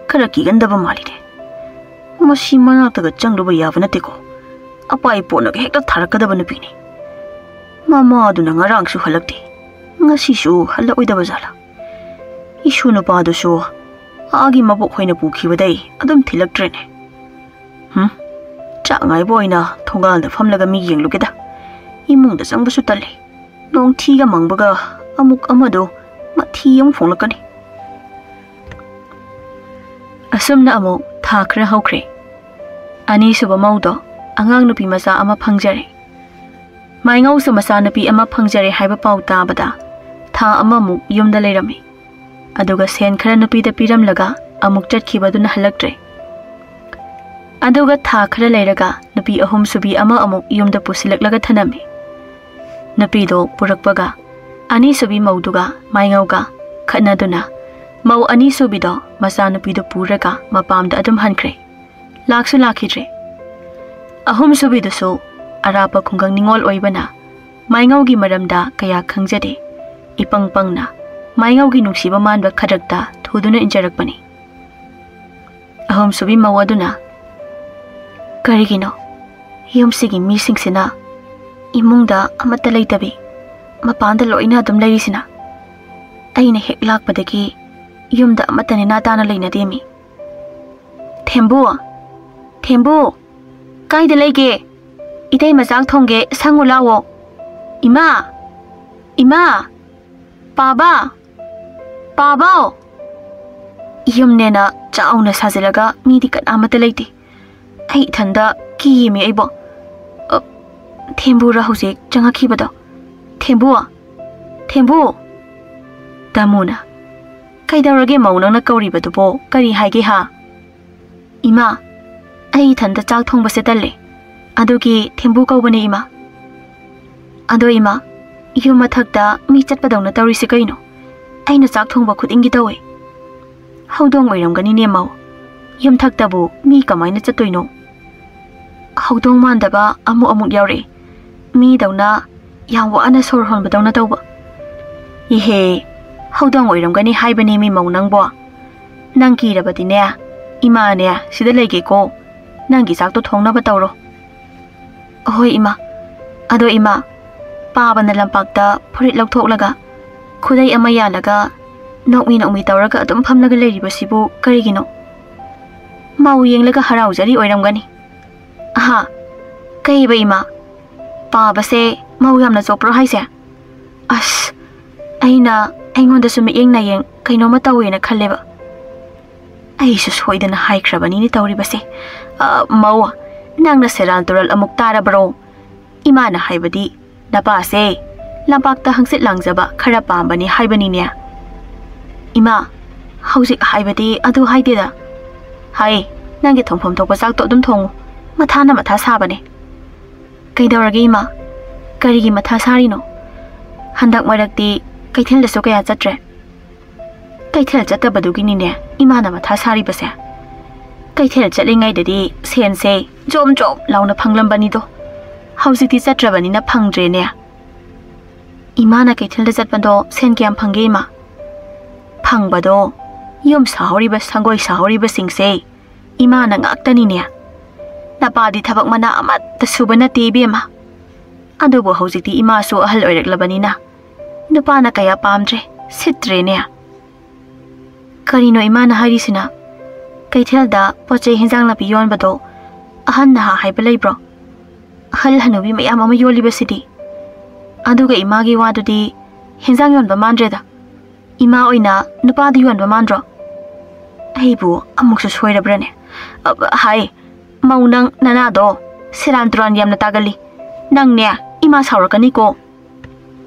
ꯈꯔ ꯀꯤꯒꯟꯗꯕ ꯃꯥꯜꯂꯤꯅꯦ꯫ ꯃꯁꯤ ꯃꯅꯥꯛꯇꯒ ꯆꯪꯂꯨꯕ ꯌꯥꯕ ꯅꯠꯇꯦꯀꯣ꯫ ꯑꯄꯥꯏ ꯄꯣꯠꯅꯒ ꯍꯦꯛꯇ ꯊꯥꯔꯛꯀꯗꯕ ꯅꯨꯄꯤꯅꯤ꯫ ꯃꯃꯥꯗꯨꯅ ꯉꯔꯥꯡꯁꯨ ꯍꯜꯂꯛꯇꯦ, ꯉꯁꯤꯁꯨ ꯍꯜꯂꯛꯑꯣꯏꯗꯕ ꯖꯥꯠꯂꯥ? ꯏꯁꯨ ꯅꯨꯄꯥꯗꯨꯁꯨ ꯑꯥꯒꯤ ꯃꯕꯣꯛ ꯍꯣꯏꯅ ꯄꯨꯈꯤꯕꯗꯩ ꯑꯗꯨꯝ ꯊꯤꯜꯂꯛꯇ꯭ꯔꯦꯅꯦ꯫ ꯍꯨꯝ, ꯆꯥꯛ ꯉꯥꯏꯕ ꯑꯣꯏꯅ ꯊꯣꯡꯒꯥꯜꯗ ꯐꯝꯂꯒ ꯃꯤ ꯌꯦꯡꯂꯨꯒꯦꯗ꯫ ꯏꯃꯨꯡꯗ ꯆꯪꯕꯁꯨ ꯇꯜꯂꯤ꯫ ꯅꯣꯡꯊꯤꯒ ꯃꯪꯕꯒ ꯑꯃꯨꯛ ꯑꯃꯗꯣ ꯃꯊꯤ ꯑꯃꯨꯛ ꯐꯣꯡꯂꯛꯀꯅꯤ꯫ ꯑꯁꯨꯝꯅ ꯑꯃꯨꯛ ꯊꯥ ꯈꯔ ꯍꯧꯈ꯭ꯔꯦ꯫ ꯑꯅꯤꯁꯨꯕ ꯃꯧꯗꯣ ꯑꯉꯥꯡ ꯅꯨꯄꯤ ꯃꯆꯥ ꯑꯃ ꯐꯪꯖꯔꯦ꯫ ꯃꯥꯏꯉꯧꯁꯨ ꯃꯆꯥꯅꯨꯄꯤ ꯑꯃ ꯐꯪꯖꯔꯦ ꯍꯥꯏꯕ ꯄꯥꯎ ꯇꯥꯕꯗ ꯊꯥ ꯑꯃꯃꯨꯛ ꯌꯨꯝꯗ ꯂꯩꯔꯝꯃꯤ꯫ ꯑꯗꯨꯒ ꯁꯦꯟ ꯈꯔ ꯅꯨꯄꯤꯗ ꯄꯤꯔꯝꯂꯒ ꯑꯃꯨꯛ ꯆꯠꯈꯤꯕꯗꯨꯅ ꯍꯜꯂꯛꯇ꯭ꯔꯦ꯫ ꯑꯗꯨꯒ ꯊꯥ ꯈꯔ ꯂꯩꯔꯒ ꯅꯨꯄꯤ ꯑꯍꯨꯝꯁꯨꯕꯤ ꯑꯃ ꯑꯃꯨꯛ ꯌꯨꯝꯗ ꯄꯨꯁꯤꯜꯂꯛꯂꯒ ꯊꯅꯝꯃꯤ꯫ ꯅꯨꯄꯤꯗꯣ ꯄꯨꯔꯛꯄꯒ ꯑꯅꯤꯁꯨꯕꯤ ꯃꯧꯗꯨꯒ ꯃꯥꯏꯉꯧꯒ ꯈꯠꯅꯗꯨꯅ ꯃꯧ ꯑꯅꯤꯁꯨꯕꯤꯗꯣ ꯃꯆꯥꯅꯨꯄꯤꯗꯨ ꯄꯨꯔꯒ ꯃꯄꯥꯝꯗ ꯑꯗꯨꯝ ꯍꯟꯈ꯭ꯔꯦ꯫ ꯂꯥꯛꯁꯨ ꯂꯥꯛꯈꯤꯗ꯭ꯔꯦ꯫ ꯑꯍꯨꯝꯁꯨꯕꯤꯗꯨꯁꯨ ꯑꯔꯥꯞꯄ ꯈꯨꯡꯒꯪ ꯅꯤꯉꯣꯜ ꯑꯣꯏꯕꯅ ꯃꯥꯏꯉꯧꯒꯤ ꯃꯔꯝꯗ ꯀꯌꯥ ꯈꯪꯖꯗꯦ꯫ ꯏꯄꯪ ꯄꯪꯅ ꯃꯥꯏꯉꯧꯒꯤ ꯅꯨꯡꯁꯤꯕ ꯃꯥꯟꯕ ꯈꯗ꯭ꯔꯛꯇ ꯊꯨꯗꯨꯅ ꯏꯟꯖꯔꯛꯄꯅꯤ꯫ ꯑꯍꯨꯝꯁꯨꯕꯤ ꯃꯧ ꯑꯗꯨꯅ, "ꯀꯔꯤꯒꯤꯅꯣ ꯌꯨꯝꯁꯤꯒꯤ ꯃꯤꯁꯤꯡꯁꯤꯅ ꯏꯃꯨꯡꯗ ꯑꯃꯠꯇ ꯂꯩꯇꯕꯤ ꯃꯄꯥꯟꯗ ꯂꯣꯏꯅ ꯑꯗꯨꯝ ꯂꯩꯔꯤꯁꯤꯅ? ꯑꯩꯅ ꯍꯦꯛ ꯂꯥꯛꯄꯗꯒꯤ ꯌꯨꯝꯗ ꯑꯃꯠꯇ ꯅꯦꯅꯥ ꯇꯥꯅ ꯂꯩꯅꯗꯦꯃꯤ꯫ ꯊꯦꯝꯕꯨ! ꯊꯦꯝꯕꯨ! ꯀꯥꯏꯗ ꯂꯩꯒꯦ?" "ꯏꯇꯩꯃ ꯆꯥꯛ ꯊꯣꯡꯒꯦ, ꯁꯪꯉꯨ ꯂꯥꯛꯑꯣ꯫ ꯏꯃꯥ! ꯏꯃꯥ! ꯄꯥꯕ! ꯄꯥꯕꯥꯎ!" ꯌꯨꯝꯅꯦꯅ ꯆꯥꯎꯅ ꯁꯥꯖꯤꯜꯂꯒ ꯃꯤꯗꯤ ꯀꯅꯥꯃꯠꯇ ꯂꯩꯇꯦ꯫ ꯑꯩ ꯏꯊꯟꯗ ꯀꯤꯌꯦꯃꯤ ꯑꯩꯕꯣ꯫ ꯑ, ꯊꯦꯝꯕꯨꯔ ꯍꯧꯖꯤꯛ ꯆꯪꯉꯛꯈꯤꯕꯗꯣ? ꯊꯦꯝꯕꯨ! ꯊꯦꯝꯕꯨ! ꯇꯥꯃꯣꯅ, "ꯀꯩꯗꯧꯔꯒꯦ ꯃꯧ, ꯅꯪꯅ ꯀꯧꯔꯤꯕꯗꯨꯕꯣ? ꯀꯔꯤ ꯍꯥꯏꯒꯦ ꯍꯥ?" "ꯏꯃꯥ, ꯑꯩ ꯏꯊꯟꯇ ꯆꯥꯛ ꯊꯣꯡꯕꯁꯦ ꯇꯜꯂꯦ꯫ ꯑꯗꯨꯒꯤ ꯊꯦꯝꯕꯨ ꯀꯧꯕꯅꯦ ꯏꯃꯥ꯫" "ꯑꯗꯣ ꯏꯃꯥ, ꯌꯨꯝ ꯃꯊꯛꯇ ꯃꯤ ꯆꯠꯄꯗꯧꯅ ꯇꯧꯔꯤꯁꯤ ꯀꯩꯅꯣ? ꯑꯩꯅ ꯆꯥꯛ ꯊꯣꯡꯕ ꯈꯨꯗꯤꯡꯒꯤ ꯇꯧꯋꯦ꯫" "ꯍꯧꯗꯣꯡ ꯑꯣꯏꯔꯝꯒꯅꯤꯅꯦ ꯃꯧ꯫ ꯌꯨꯝꯊꯛꯇꯕꯨ ꯃꯤ ꯀꯃꯥꯏꯅ ꯆꯠꯇꯣꯏꯅꯣ?" "ꯍꯧꯗꯣꯡ ꯃꯥꯟꯗꯕ ꯑꯃꯨꯛ ꯑꯃꯨꯛ ꯌꯥꯎꯔꯛꯑꯦ꯫ ꯃꯤꯗꯧꯅ ꯌꯥꯝ ꯋꯥꯅ ꯁꯣꯔ ꯍꯣꯟꯕꯗꯧꯅ ꯇꯧꯕ꯫" "ꯏꯍꯦ, ꯍꯧꯗꯣꯡ ꯑꯣꯏꯔꯝꯒꯅꯤ ꯍꯥꯏꯕꯅꯦ ꯃꯤ ꯃꯧ ꯅꯪꯕꯣ꯫ ꯅꯪ ꯀꯤꯔꯕꯗꯤꯅꯦ, ꯏꯃꯥꯅꯦ ꯁꯤꯗ ꯂꯩꯒꯦꯀꯣ꯫ ꯅꯪꯒꯤ ꯆꯥꯛꯇꯣ ꯊꯣꯡꯅꯕ ꯇꯧꯔꯣ꯫" "ꯑꯍꯣꯏ ꯏꯃꯥ꯫ ꯑꯗꯣ ꯏꯃꯥ, ꯄꯥꯕꯅ ꯂꯝꯄꯥꯛꯇ ꯐꯨꯔꯤꯠ ꯂꯧꯊꯣꯛꯂꯒ ꯈꯨꯗꯩ ꯑꯃ ꯌꯥꯜꯂꯒ ꯅꯣꯛꯃꯤ ꯅꯣꯛꯃꯤ ꯇꯧꯔꯒ ꯑꯗꯨꯝ ꯐꯝꯂꯒ ꯂꯩꯔꯤꯕꯁꯤꯕꯨ ꯀꯔꯤꯒꯤꯅꯣ? ꯃꯧ ꯌꯦꯡꯂꯒ ꯍꯔꯥꯎꯖꯔꯤ ꯑꯣꯏꯔꯝꯒꯅꯤ꯫" "ꯑꯍꯥ, ꯀꯩꯕ ꯏꯃꯥ? ꯄꯥꯕꯁꯦ ꯃꯧ ꯌꯥꯝꯅ ꯆꯣꯞꯄ꯭ꯔꯣ ꯍꯥꯏꯁꯦ? ꯑꯁ, ꯑꯩꯅ ꯑꯩꯉꯣꯟꯗꯁꯨ ꯃꯤꯠꯌꯦꯡ ꯅꯥꯌꯦꯡ ꯀꯩꯅꯣꯝꯃ ꯇꯧꯋꯦꯅ ꯈꯜꯂꯦꯕ꯫ ꯑꯩꯁꯨ ꯁꯣꯏꯗꯅ ꯍꯥꯏꯈ꯭ꯔꯕꯅꯤꯅꯦ ꯇꯧꯔꯤꯕꯁꯦ꯫ ꯑ, ꯃꯧ, ꯅꯪꯅ ꯁꯦꯔꯥꯟ ꯇꯨꯔꯥꯟ ꯑꯃꯨꯛ ꯇꯥꯔꯕ꯭ꯔꯣ? ꯏꯃꯥꯅ ꯍꯥꯏꯕꯗꯤ ꯅꯄꯥꯁꯦ ꯂꯝꯄꯥꯛꯇ ꯍꯪꯆꯤꯠ ꯂꯥꯡꯖꯕ ꯈꯔ ꯄꯥꯝꯕꯅꯤ ꯍꯥꯏꯕꯅꯤꯅꯦ꯫" "ꯏꯃꯥ, ꯍꯧꯖꯤꯛ ꯍꯥꯏꯕꯗꯤ ꯑꯗꯨ ꯍꯥꯏꯗꯦꯗ꯫" "ꯍꯥꯏ, ꯅꯪꯒꯤ ꯊꯣꯡꯐꯝ ꯊꯣꯛꯄ ꯆꯥꯛꯇꯣ ꯑꯗꯨꯝ ꯊꯣꯡꯉꯨ꯫ ꯃꯊꯥꯅ ꯃꯊꯥ ꯁꯥꯕꯅꯦ꯫" "ꯀꯩꯗꯧꯔꯒꯦ ꯏꯃꯥ? ꯀꯔꯤꯒꯤ ꯃꯊꯥ ꯁꯥꯔꯤꯅꯣ? ꯍꯟꯗꯛ ꯃꯔꯛꯇꯤ ꯀꯩꯊꯦꯜꯗꯁꯨ ꯀꯌꯥ ꯆꯠꯇ꯭ꯔꯦ꯫" "ꯀꯩꯊꯦꯜ ꯆꯠꯇꯕꯗꯨꯒꯤꯅꯤꯅꯦ ꯏꯃꯥꯅ ꯃꯊꯥ ꯁꯥꯔꯤꯕꯁꯦ꯫ ꯀꯩꯊꯦꯜ ꯆꯠꯂꯤꯉꯩꯗꯗꯤ ꯁꯦꯟꯁꯦ ꯖꯣꯝ ꯖꯣꯝ ꯂꯥꯎꯅ ꯐꯪꯂꯝꯕꯅꯤꯗꯣ꯫ ꯍꯧꯖꯤꯛꯇꯤ ꯆꯠꯇ꯭ꯔꯕꯅꯤꯅ ꯐꯪꯗ꯭ꯔꯦꯅꯦ꯫" "ꯏꯃꯥꯅ ꯀꯩꯊꯦꯜꯗ ꯆꯠꯄꯗꯣ ꯁꯦꯟ ꯀꯌꯥꯝ ꯐꯪꯒꯦ ꯏꯃꯥ?" "ꯐꯪꯕꯗꯣ ꯌꯨꯝ ꯁꯥꯍꯧꯔꯤꯕ, ꯁꯪꯒꯣꯏ ꯁꯥꯍꯧꯔꯤꯕꯁꯤꯡꯁꯦ ꯏꯃꯥꯅ ꯉꯥꯛꯇꯅꯤꯅꯦ꯫ ꯅꯄꯥꯗꯤ ꯊꯕꯛ ꯃꯅꯥ ꯑꯃꯠꯇ ꯁꯨꯕ ꯅꯠꯇꯦ ꯏꯕꯦꯝꯃ꯫ ꯑꯗꯨꯕꯨ ꯍꯧꯖꯤꯛꯇꯤ ꯏꯃꯥꯁꯨ ꯑꯍꯜ ꯑꯣꯏꯔꯛꯂꯕꯅꯤꯅ ꯅꯨꯄꯥꯅ ꯀꯌꯥ ꯄꯥꯝꯗ꯭ꯔꯦ, ꯁꯤꯠꯇ꯭ꯔꯦꯅꯦ꯫" "ꯀꯔꯤꯅꯣ ꯏꯃꯥꯅ ꯍꯥꯏꯔꯤꯁꯤꯅ? ꯀꯩꯊꯦꯜꯗ ꯄꯣꯠ ꯆꯩ ꯍꯦꯟꯖꯥꯡ ꯅꯥꯄꯤ ꯌꯣꯟꯕꯗꯣ ꯑꯍꯟ ꯅꯍꯥ ꯍꯥꯏꯕ ꯂꯩꯕ꯭ꯔꯣ?" ꯑꯍꯜ ꯍꯅꯨꯕꯤ ꯃꯌꯥꯝ ꯑꯃ ꯌꯣꯜꯂꯤꯕꯁꯤꯗꯤ꯫ ꯑꯗꯨꯒ ꯏꯃꯥꯒꯤ ꯋꯥꯗꯨꯗꯤ ꯍꯦꯟꯖꯥꯡ ꯌꯣꯟꯕ ꯃꯥꯟꯗ꯭ꯔꯦꯗ꯫ ꯏꯃꯥ ꯑꯣꯏꯅ ꯅꯨꯄꯥꯗꯨ ꯌꯣꯟꯕ ꯃꯥꯟꯗ꯭ꯔꯣ? ꯑꯩꯕꯨ ꯑꯃꯨꯛꯁꯨ ꯁꯣꯏꯔꯕ꯭ꯔꯅꯦ? ꯑ, ꯍꯥꯏ, ꯃꯧ, ꯅꯪ ꯅꯅꯥꯗꯣ ꯁꯦꯔꯥꯟ ꯇꯨꯔꯥꯟ ꯌꯥꯝꯅ ꯇꯥꯒꯜꯂꯤ꯫ ꯅꯪꯅꯦ, ꯏꯃꯥ ꯁꯥꯎꯔꯛꯀꯅꯤꯀꯣ꯫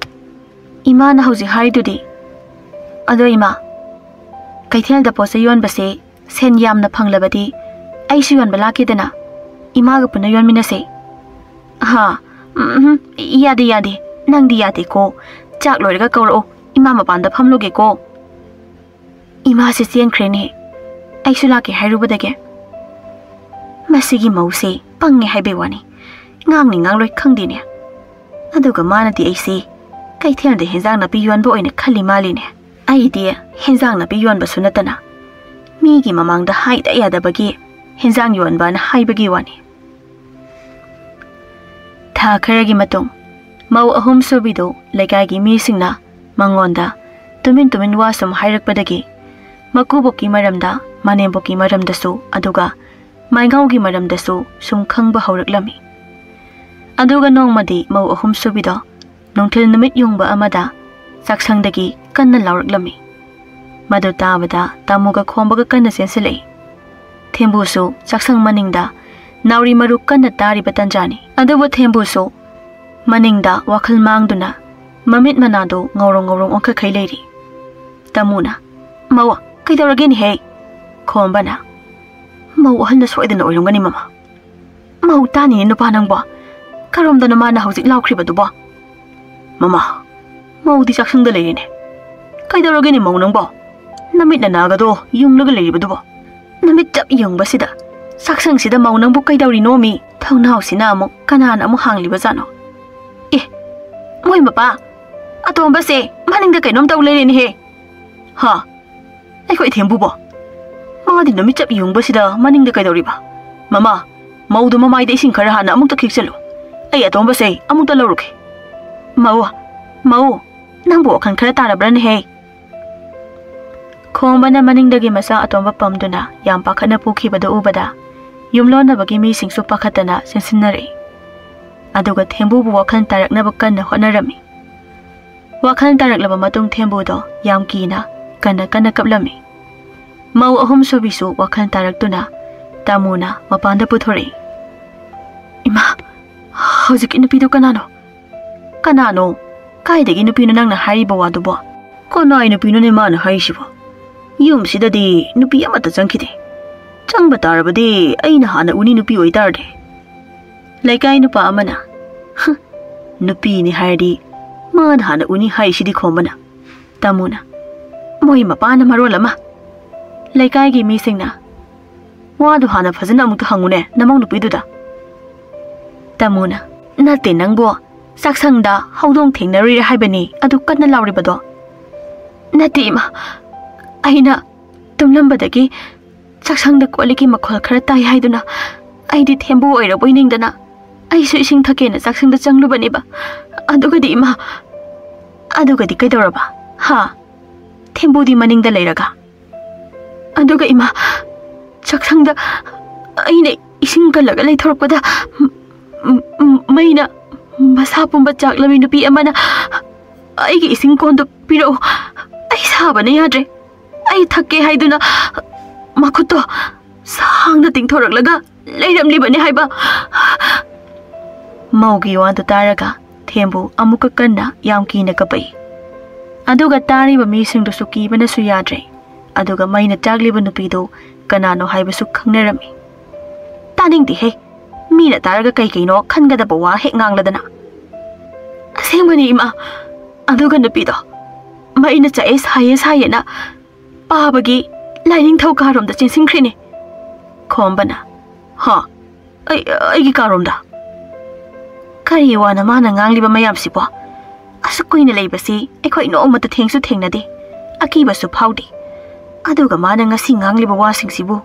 ꯏꯃꯥꯅ ꯍꯧꯖꯤꯛ ꯍꯥꯏꯔꯤꯗꯨꯗꯤ꯫ ꯑꯗꯣ ꯏꯃꯥ, ꯀꯩꯊꯦꯜꯗ ꯄꯣꯠ ꯆꯩ ꯌꯣꯟꯕꯁꯦ ꯁꯦꯟ ꯌꯥꯝꯅ ꯐꯪꯂꯕꯗꯤ ꯑꯩꯁꯨ ꯌꯣꯟꯕ ꯂꯥꯛꯀꯦꯗꯅ, ꯏꯃꯥꯒ ꯄꯨꯟꯅ ꯌꯣꯟꯃꯤꯟꯅꯁꯦ꯫ ꯍꯥ? ꯎꯝ, ꯌꯥꯗꯦ, ꯌꯥꯗꯦ꯫ ꯅꯪꯗꯤ ꯌꯥꯗꯦꯀꯣ꯫ ꯆꯥꯛ ꯂꯣꯏꯔꯒ ꯀꯧꯔꯛꯑꯣ, ꯏꯃꯥ ꯃꯄꯥꯟꯗ ꯐꯝꯂꯨꯒꯦꯀꯣ꯫ ꯏꯃꯥꯁꯦ ꯆꯦꯟꯈ꯭ꯔꯦꯅꯦ꯫ ꯑꯩꯁꯨ ꯂꯥꯛꯀꯦ ꯍꯥꯏꯔꯨꯕꯗꯒꯤ꯫ ꯃꯁꯤꯒꯤ ꯃꯧꯁꯦ ꯄꯪꯉꯦ ꯍꯥꯏꯕꯩ ꯋꯥꯅꯤ꯫ ꯉꯥꯡꯅꯤ ꯉꯥꯡꯂꯣꯏ ꯈꯪꯗꯦꯅꯦ꯫ ꯑꯗꯨꯒ ꯃꯥꯅꯗꯤ ꯑꯩꯁꯦ ꯀꯩꯊꯦꯜꯗ ꯍꯦꯟꯖꯥꯡ ꯅꯥꯄꯤ ꯌꯣꯟꯕ ꯑꯣꯏꯅ ꯈꯜꯂꯤ ꯃꯥꯜꯂꯤꯅꯦ꯫ ꯑꯩꯗꯤ ꯍꯦꯟꯖꯥꯡ ꯅꯥꯄꯤ ꯌꯣꯟꯕꯁꯨ ꯅꯠꯇꯅ ꯃꯤꯒꯤ ꯃꯃꯥꯡꯗ ꯍꯥꯏꯗ ꯌꯥꯗꯕꯒꯤ ꯍꯦꯟꯖꯥꯡ ꯌꯣꯟꯕꯅ ꯍꯥꯏꯕꯒꯤ ꯋꯥꯅꯤ꯫ ꯊꯥ ꯈꯔꯒꯤ ꯃꯇꯨꯡ, ꯃꯧ ꯑꯍꯨꯝ ꯁꯨꯕꯤꯗꯨ ꯂꯩꯀꯥꯏꯒꯤ ꯃꯤꯁꯤꯡꯅ ꯃꯉꯣꯟꯗ ꯇꯨꯃꯤꯟ ꯇꯨꯃꯤꯟ ꯋꯥ ꯁꯨꯝ ꯍꯥꯏꯔꯛꯄꯗꯒꯤ ꯃꯀꯨꯕꯣꯛꯀꯤ ꯃꯔꯝꯗ, ꯃꯅꯦꯝꯕꯣꯛꯀꯤ ꯃꯔꯝꯗꯁꯨ, ꯑꯗꯨꯒ ꯃꯥꯏꯉꯥꯎꯒꯤ ꯃꯔꯝꯗꯁꯨ ꯁꯨꯝ ꯈꯪꯕ ꯍꯧꯔꯛꯂꯝꯃꯤ꯫ ꯑꯗꯨꯒ ꯅꯣꯡꯃꯗꯤ ꯃꯧ ꯑꯍꯨꯝ ꯁꯨꯕꯤꯗꯣ ꯅꯨꯡꯊꯤꯜ ꯅꯨꯃꯤꯠ ꯌꯨꯡꯕ ꯑꯃꯗ ꯆꯥꯛꯁꯪꯗꯒꯤ ꯀꯟꯅ ꯂꯥꯎꯔꯛꯂꯝꯃꯤ꯫ ꯃꯗꯨ ꯇꯥꯕꯗ ꯇꯥꯃꯨꯒ ꯈꯣꯝꯕꯒ ꯀꯟꯅ ꯆꯦꯟꯁꯤꯜꯂꯛꯏ꯫ ꯊꯦꯝꯕꯨꯁꯨ ꯆꯥꯛꯁꯪ ꯃꯅꯤꯡꯗ ꯅꯥꯎꯔꯤ ꯃꯔꯨ ꯀꯟꯅ ꯇꯥꯔꯤꯕ ꯇꯟꯖꯥꯅꯤ꯫ ꯑꯗꯨꯕꯨ ꯊꯦꯝꯕꯨꯁꯨ ꯃꯅꯤꯡꯗ ꯋꯥꯈꯜ ꯃꯥꯡꯗꯨꯅ ꯃꯃꯤꯠ ꯃꯅꯥꯗꯨ ꯉꯧꯔꯣꯡ ꯉꯧꯔꯣꯡ ꯑꯣꯟꯈꯠꯈꯩ ꯂꯩꯔꯤ꯫ ꯇꯥꯃꯨꯅ, "ꯃꯧ, ꯀꯩꯗꯧꯔꯒꯦꯅꯦꯍꯦ?" ꯈꯣꯝꯕꯅ, "ꯃꯧ ꯑꯍꯜꯅ ꯁꯣꯏꯗꯅ ꯑꯣꯏꯔꯝꯒꯅꯤ, ꯃꯃꯥ꯫ ꯃꯧ ꯇꯥꯅꯤꯌꯦ ꯅꯨꯄꯥ ꯅꯪꯕꯣ꯫ ꯀꯔꯣꯝꯗꯅꯣ ꯃꯥꯅ ꯍꯧꯖꯤꯛ ꯂꯥꯎꯈ꯭ꯔꯤꯕꯗꯨꯕꯣ? ꯃꯃꯥ, ꯃꯧꯗꯤ ꯆꯥꯛꯁꯪꯗ ꯂꯩꯔꯤꯅꯦ꯫ ꯀꯩꯗꯧꯔꯒꯦꯅꯦ ꯃꯧ ꯅꯪꯕꯣ? ꯅꯃꯤꯠ ꯅꯅꯥꯒꯗꯣ ꯌꯨꯡꯂꯒ ꯂꯩꯔꯤꯕꯗꯨꯕꯣ? ꯅꯃꯤꯠ ꯆꯞ ꯌꯨꯡꯕꯁꯤꯗ ꯆꯥꯛꯁꯪꯁꯤꯗ ꯃꯧ ꯅꯪꯕꯨ ꯀꯩꯗꯧꯔꯤꯅꯣꯃꯤ?" ꯊꯧꯅꯥꯎꯁꯤꯅ ꯑꯃꯨꯛ ꯀꯅꯥꯅ ꯑꯃꯨꯛ ꯍꯥꯡꯂꯤꯕꯖꯥꯠꯅꯣ? ꯑꯦ, ꯃꯣꯏ ꯃꯄꯥ, ꯑꯇꯣꯝꯕꯁꯦ ꯃꯅꯤꯡꯗ ꯀꯩꯅꯣꯝ ꯇꯧ ꯂꯩꯔꯦꯅꯦꯍꯦ꯫ ꯍꯥ? ꯑꯩꯈꯣꯏ ꯊꯦꯝꯕꯨꯕꯣ? ꯃꯥꯗꯤ ꯅꯨꯃꯤꯠ ꯆꯞ ꯌꯨꯡꯕꯁꯤꯗ ꯃꯅꯤꯡꯗ ꯀꯩꯗꯧꯔꯤꯕ? ꯃꯃꯥ, ꯃꯧꯗꯣ ꯃꯃꯥꯏꯗ ꯏꯁꯤꯡ ꯈꯔ ꯍꯥꯟꯅ ꯑꯃꯨꯛꯇ ꯈꯤꯛꯆꯜꯂꯨ꯫ ꯑꯩ ꯑꯇꯣꯝꯕꯁꯦ ꯑꯃꯨꯛꯇ ꯂꯧꯔꯨꯒꯦ꯫ ꯃꯧ, ꯃꯧ, ꯅꯪꯕꯨ ꯋꯥꯈꯜ ꯈꯔ ꯇꯥꯔꯕ꯭ꯔꯅꯦꯍꯦ? ꯈꯣꯝꯕꯅ ꯃꯅꯤꯡꯗꯒꯤ ꯃꯆꯥ ꯑꯇꯣꯝꯕ ꯄꯝꯗꯨꯅ ꯌꯥꯝ ꯄꯥꯈꯠꯅ ꯄꯨꯈꯤꯕꯗꯨ ꯎꯕꯗ ꯌꯨꯝꯂꯣꯟꯅꯕꯒꯤ ꯃꯤꯁꯤꯡꯁꯨ ꯄꯥꯈꯠꯇꯅ ꯆꯦꯟꯁꯤꯟꯅꯔꯛꯏ꯫ ꯑꯗꯨꯒ ꯊꯦꯝꯕꯨꯕꯨ ꯋꯥꯈꯜ ꯇꯥꯔꯛꯅꯕ ꯀꯟꯅ ꯍꯣꯠꯅꯔꯝꯃꯤ꯫ ꯋꯥꯈꯜ ꯇꯥꯔꯛꯂꯕ ꯃꯇꯨꯡ ꯊꯦꯝꯕꯨꯗꯣ ꯌꯥꯝ ꯀꯤꯅ ꯀꯟꯅ ꯀꯟꯅ ꯀꯞꯂꯝꯃꯤ꯫ ꯃꯧ ꯑꯍꯨꯝꯁꯨꯕꯤꯁꯨ ꯋꯥꯈꯜ ꯇꯥꯔꯛꯇꯨꯅ ꯇꯥꯃꯣꯅ ꯃꯄꯥꯟꯗ ꯄꯨꯊꯣꯔꯛꯏ꯫ "ꯏꯃꯥ, ꯍꯧꯖꯤꯛꯀꯤ ꯅꯨꯄꯤꯗꯨ ꯀꯅꯥꯅꯣ? ꯀꯅꯥꯅꯣ? ꯀꯥꯏꯗꯒꯤ ꯅꯨꯄꯤꯅꯣ ꯅꯪꯅ ꯍꯥꯏꯔꯤꯕ ꯋꯥꯗꯨꯕꯣ? ꯀꯅꯥꯏ ꯅꯨꯄꯤꯅꯣꯅꯦ ꯃꯥꯅ ꯍꯥꯏꯔꯤꯁꯤꯕꯣ? ꯌꯨꯝꯁꯤꯗꯗꯤ ꯅꯨꯄꯤ ꯑꯃꯠꯇ ꯆꯪꯈꯤꯗꯦ꯫ ꯆꯪꯕ ꯇꯥꯔꯕꯗꯤ ꯑꯩꯅ ꯍꯥꯟꯅ ꯎꯅꯤ ꯅꯨꯄꯤ ꯑꯣꯏꯇꯥꯔꯗꯤ꯫" ꯂꯩꯀꯥꯏ ꯅꯨꯄꯥ ꯑꯃꯅ, "ꯍ, ꯅꯨꯄꯤꯅꯤ ꯍꯥꯏꯔꯗꯤ ꯃꯥꯅ ꯍꯥꯟꯅ ꯎꯅꯤ ꯍꯥꯏꯁꯤꯗꯤ" ꯈꯣꯝꯕꯅ꯫ ꯇꯥꯃꯣꯅ, "ꯃꯣꯏ ꯃꯄꯥꯅ ꯃꯔꯣꯜ ꯑꯃ꯫" ꯂꯩꯀꯥꯏꯒꯤ ꯃꯤꯁꯤꯡꯅ, "ꯋꯥꯗꯨ ꯍꯥꯟꯅ ꯐꯖꯅ ꯑꯃꯨꯛꯇ ꯍꯪꯉꯨꯅꯦ ꯅꯃꯧ ꯅꯨꯄꯤꯗꯨꯗ꯫" ꯇꯥꯃꯣꯅ, "ꯅꯠꯇꯦ ꯅꯪꯕꯣ, ꯆꯥꯛꯁꯪꯗ ꯍꯧꯗꯣꯡ ꯊꯦꯡꯅꯔꯨꯔꯦ ꯍꯥꯏꯕꯅꯤ ꯑꯗꯨ ꯀꯟꯅ ꯂꯥꯎꯔꯤꯕꯗꯣ꯫" "ꯅꯠꯇꯦ ꯏꯃꯥ, ꯑꯩꯅ ꯇꯨꯝꯂꯝꯕꯗꯒꯤ ꯆꯥꯛꯁꯪꯗ ꯀꯣꯜ ꯂꯤꯛꯀꯤ ꯃꯈꯣꯜ ꯈꯔ ꯇꯥꯏ ꯍꯥꯏꯗꯨꯅ ꯑꯩꯗꯤ ꯊꯦꯝꯕꯨ ꯑꯣꯏꯔꯕꯣꯏ ꯅꯤꯡꯗꯅ ꯑꯩꯁꯨ ꯏꯁꯤꯡ ꯊꯛꯀꯦꯅ ꯆꯥꯛꯁꯪꯗ ꯆꯪꯂꯨꯕꯅꯦꯕ꯫ ꯑꯗꯨꯒꯗꯤ ꯏꯃꯥ꯫" "ꯑꯗꯨꯒꯗꯤ ꯀꯩꯗꯧꯔꯕ? ꯍꯥ? ꯊꯦꯝꯕꯨꯗꯤ ꯃꯅꯤꯡꯗ ꯂꯩꯔꯒ?" "ꯑꯗꯨꯒ ꯏꯃꯥ, ꯆꯥꯛꯁꯪꯗ ꯑꯩꯅ ꯏꯁꯤꯡ ꯀꯜꯂꯒ ꯂꯩꯊꯣꯔꯛꯄꯗ ꯃ-, ꯃ-, ꯃꯩꯅ ꯃꯁꯥ ꯄꯨꯝꯕ ꯆꯥꯛꯂꯝꯃꯤ꯫ ꯅꯨꯄꯤ ꯑꯃꯅ ꯑꯩꯒꯤ ꯏꯁꯤꯡ ꯀꯣꯟꯗꯨ ꯄꯤꯔꯛꯎ, ꯑꯩ ꯁꯥꯕꯅ ꯌꯥꯗ꯭ꯔꯦ, ꯑꯩ ꯊꯛꯀꯦ ꯍꯥꯏꯗꯨꯅ ꯃꯈꯨꯠꯇꯣ ꯁꯥꯡꯅ ꯇꯤꯡꯊꯣꯔꯛꯂꯒ ꯂꯩꯔꯝꯂꯤꯕꯅꯤ" ꯍꯥꯏꯕ꯫ ꯃꯧꯒꯤ ꯋꯥꯗꯨ ꯇꯥꯔꯒ ꯊꯦꯝꯕꯨ ꯑꯃꯨꯛꯀ ꯀꯟꯅ ꯌꯥꯝ ꯀꯤꯅ ꯀꯞꯄꯛꯏ꯫ ꯑꯗꯨꯒ ꯇꯥꯔꯤꯕ ꯃꯤꯁꯤꯡꯗꯨꯁꯨ ꯀꯤꯕꯅꯁꯨ ꯌꯥꯗ꯭ꯔꯦ꯫ ꯑꯗꯨꯒ ꯃꯩꯅ ꯆꯥꯛꯂꯤꯕ ꯅꯨꯄꯤꯗꯨ ꯀꯅꯥꯅꯣ ꯍꯥꯏꯕꯁꯨ ꯈꯪꯅꯔꯝꯃꯤ꯫ "ꯇꯥꯅꯤꯡꯗꯦꯍꯦ, ꯃꯤꯅ ꯇꯥꯔꯒ ꯀꯩ ꯀꯩꯅꯣ ꯈꯟꯒꯗꯕ ꯋꯥ ꯍꯦꯛ ꯉꯥꯡꯂꯗꯅ꯫" "ꯑꯁꯦꯡꯕꯅꯤ ꯏꯃꯥ, ꯑꯗꯨꯒ ꯅꯨꯄꯤꯗꯣ ꯃꯩꯅ ꯆꯥꯛꯑꯦ ꯁꯥꯏꯌꯦ ꯁꯥꯏꯌꯦꯅ ꯄꯥꯕꯒꯤ ꯂꯥꯏꯅꯤꯡꯊꯧ ꯀꯥꯔꯣꯝꯗ ꯆꯦꯟꯁꯤꯟꯈ꯭ꯔꯤꯅꯦ꯫" ꯈꯣꯝꯕꯅ, "ꯍꯥ? ꯑꯩ, ꯑꯩꯒꯤ ꯀꯥꯔꯣꯝꯗ? ꯀꯔꯤ ꯋꯥꯅ ꯃꯥꯅ ꯉꯥꯡꯂꯤꯕ ꯃꯌꯥꯝꯁꯤꯕꯣ? ꯑꯁꯨꯛ ꯀꯨꯏꯅ ꯂꯩꯕꯁꯤ ꯑꯩꯈꯣꯏ ꯅꯣꯡꯃꯇ ꯊꯦꯡꯁꯨ ꯊꯦꯡꯅꯗꯦ, ꯑꯀꯤꯕꯁꯨ ꯐꯥꯎꯗꯦ꯫ ꯑꯗꯨꯒ ꯃꯥꯅ ꯉꯁꯤ ꯉꯥꯡꯂꯤꯕ ꯋꯥꯁꯤꯡꯁꯤꯕꯨ?"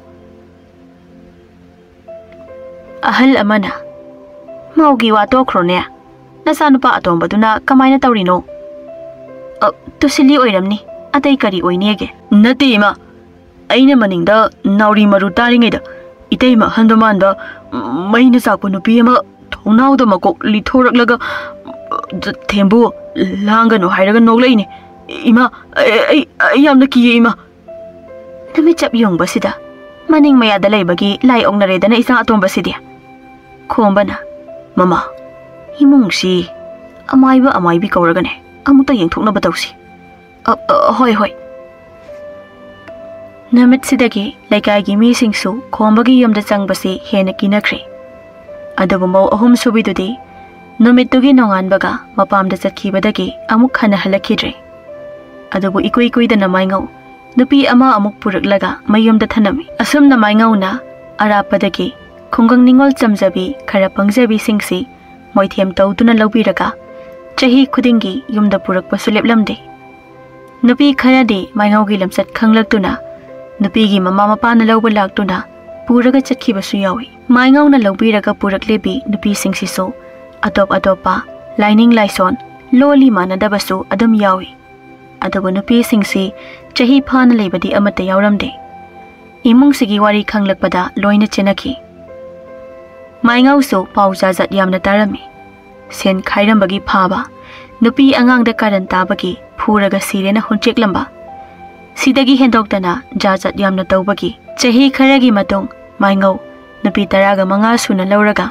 ꯑꯍꯜ ꯑꯃꯅ, "ꯃꯧꯒꯤ ꯋꯥ ꯇꯣꯛꯈ꯭ꯔꯣꯅꯦ, ꯅꯆꯥꯅꯨꯄꯥ ꯑꯇꯣꯝꯕꯗꯨꯅ ꯀꯃꯥꯏꯅ ꯇꯧꯔꯤꯅꯣ?" "ꯑ, ꯇꯨꯁꯤꯜꯂꯤ ꯑꯣꯏꯔꯝꯅꯤ, ꯑꯇꯩ ꯀꯔꯤ ꯑꯣꯏꯅꯦꯒꯦ?" "ꯅꯠꯇꯦ ꯏꯃꯥ, ꯑꯩꯅ ꯃꯅꯤꯡꯗ ꯅꯥꯎꯔꯤ ꯃꯔꯨ ꯇꯥꯔꯤꯉꯩꯗ ꯏꯇꯩꯃ ꯑꯍꯟꯗꯣ ꯃꯥꯟꯕ ꯃꯩꯅ ꯆꯥꯛꯄ ꯅꯨꯄꯤ ꯑꯃ ꯊꯣꯡꯅꯥꯎꯗ ꯃꯀꯣꯛ ꯂꯤꯊꯣꯔꯛꯂꯒ, "ꯊꯦꯝꯕꯨ, ꯂꯥꯡꯒꯅꯨ ꯍꯥꯏꯔꯒ ꯅꯣꯛꯂꯛꯏꯅꯦ꯫ ꯏꯃꯥ, ꯑꯩ, ꯑꯩ, ꯑꯩ ꯌꯥꯝꯅ ꯀꯤꯌꯦ, ꯏꯃꯥ!" ꯅꯨꯃꯤꯠ ꯆꯞ ꯌꯨꯡꯕꯁꯤꯗ ꯃꯅꯤꯡ ꯃꯌꯥꯗ ꯂꯩꯕꯒꯤ ꯂꯥꯏ ꯑꯣꯛꯅꯔꯦꯗꯅ ꯏꯆꯥ ꯑꯇꯣꯝꯕꯁꯤꯗꯤ꯫ ꯈꯣꯝꯕꯅ, "ꯃꯃꯥ, ꯏꯃꯨꯡꯁꯤ ꯑꯃꯥꯏꯕ ꯑꯃꯥꯏꯕꯤ ꯀꯧꯔꯒꯅꯦ ꯑꯃꯨꯛꯇ ꯌꯦꯡꯊꯣꯛꯅꯕ ꯇꯧꯁꯤ꯫" "ꯑ, ꯑ, ꯍꯣꯏ, ꯍꯣꯏ꯫" ꯅꯨꯃꯤꯠꯁꯤꯗꯒꯤ ꯂꯩꯀꯥꯏꯒꯤ ꯃꯤꯁꯤꯡꯁꯨ ꯈꯣꯝꯕꯒꯤ ꯌꯨꯝꯗ ꯆꯪꯕꯁꯤ ꯍꯦꯟꯅ ꯀꯤꯅꯈ꯭ꯔꯦ꯫ ꯑꯗꯨꯕꯨ ꯃꯧ ꯑꯍꯨꯝ ꯁꯨꯕꯤꯗꯨꯗꯤ ꯅꯨꯃꯤꯠꯇꯨꯒꯤ ꯅꯣꯡꯉꯥꯟꯕꯒ ꯃꯄꯥꯝꯗ ꯆꯠꯈꯤꯕꯗꯒꯤ ꯑꯃꯨꯛ ꯍꯟꯅ ꯍꯜꯂꯛꯈꯤꯗ꯭ꯔꯦ꯫ ꯑꯗꯨꯕꯨ ꯏꯀꯨꯏ ꯀꯨꯏꯗꯅ ꯃꯥꯏꯉꯧ ꯅꯨꯄꯤ ꯑꯃ ꯑꯃꯨꯛ ꯄꯨꯔꯛꯂꯒ ꯃꯌꯨꯝꯗ ꯊꯅꯝꯃꯤ꯫ ꯑꯁꯨꯝꯅ ꯃꯥꯏꯉꯧꯅ ꯑꯔꯥꯞꯄꯗꯒꯤ ꯈꯨꯡꯒꯪ ꯅꯤꯉꯣꯜ ꯆꯝꯖꯕꯤ, ꯈꯔ ꯄꯪꯖꯕꯤꯁꯤꯡꯁꯤ ꯃꯣꯏꯊꯦꯝ ꯇꯧꯗꯨꯅ ꯂꯧꯕꯤꯔꯒ ꯆꯍꯤ ꯈꯨꯗꯤꯡꯒꯤ ꯌꯨꯝꯗ ꯄꯨꯔꯛꯄꯁꯨ ꯂꯦꯞꯂꯝꯗꯦ꯫ ꯅꯨꯄꯤ ꯈꯔꯗꯤ ꯃꯥꯏꯉꯧꯒꯤ ꯂꯝꯆꯠ ꯈꯪꯂꯛꯇꯨꯅ ꯅꯨꯄꯤꯒꯤ ꯃꯃꯥ ꯃꯄꯥꯅ ꯂꯧꯕ ꯂꯥꯛꯇꯨꯅ ꯄꯨꯔꯒ ꯆꯠꯈꯤꯕꯁꯨ ꯌꯥꯎꯏ꯫ ꯃꯥꯏꯉꯧꯅ ꯂꯧꯕꯤꯔꯒ ꯄꯨꯔꯛꯂꯤꯕꯤ ꯅꯨꯄꯤꯁꯤꯡꯁꯤꯁꯨ ꯑꯇꯣꯞ ꯑꯇꯣꯞꯄ ꯂꯥꯏꯅꯤꯡ ꯂꯥꯏꯁꯣꯟ, ꯂꯣꯜꯂꯤ ꯃꯥꯟꯅꯗꯕꯁꯨ ꯑꯗꯨꯝ ꯌꯥꯎꯏ꯫ ꯑꯗꯨꯕꯨ ꯅꯨꯄꯤꯁꯤꯡꯁꯤ ꯆꯍꯤ ꯐꯥꯅ ꯂꯩꯕꯗꯤ ꯑꯃꯠꯇ ꯌꯥꯎꯔꯝꯗꯦ꯫ ꯏꯃꯨꯡꯁꯤꯒꯤ ꯋꯥꯔꯤ ꯈꯪꯂꯛꯄꯗ ꯂꯣꯏꯅ ꯆꯦꯟꯅꯈꯤ꯫ ꯃꯥꯏꯉꯧꯁꯨ ꯄꯥꯎ ꯖꯥꯖꯠ ꯌꯥꯝꯅ ꯇꯥꯔꯝꯃꯤ꯫ ꯁꯦꯟ ꯈꯥꯏꯔꯝꯕꯒꯤ ꯐꯥꯕ, ꯅꯨꯄꯤ ꯑꯉꯥꯡꯗ ꯀꯥꯔꯟ ꯇꯥꯕꯒꯤ ꯐꯨꯔꯒ ꯁꯤꯔꯦꯅ ꯍꯨꯟꯆꯦꯛꯂꯝꯕ, ꯁꯤꯗꯒꯤ ꯍꯦꯟꯗꯣꯛꯇꯅ ꯖꯥꯖꯠ ꯌꯥꯝꯅ ꯇꯧꯕꯒꯤ ꯆꯍꯤ ꯈꯔꯒꯤ ꯃꯇꯨꯡ ꯃꯥꯏꯉꯧ ꯅꯨꯄꯤ ꯇꯔꯥꯒ ꯃꯉꯥ ꯁꯨꯅ ꯂꯧꯔꯒ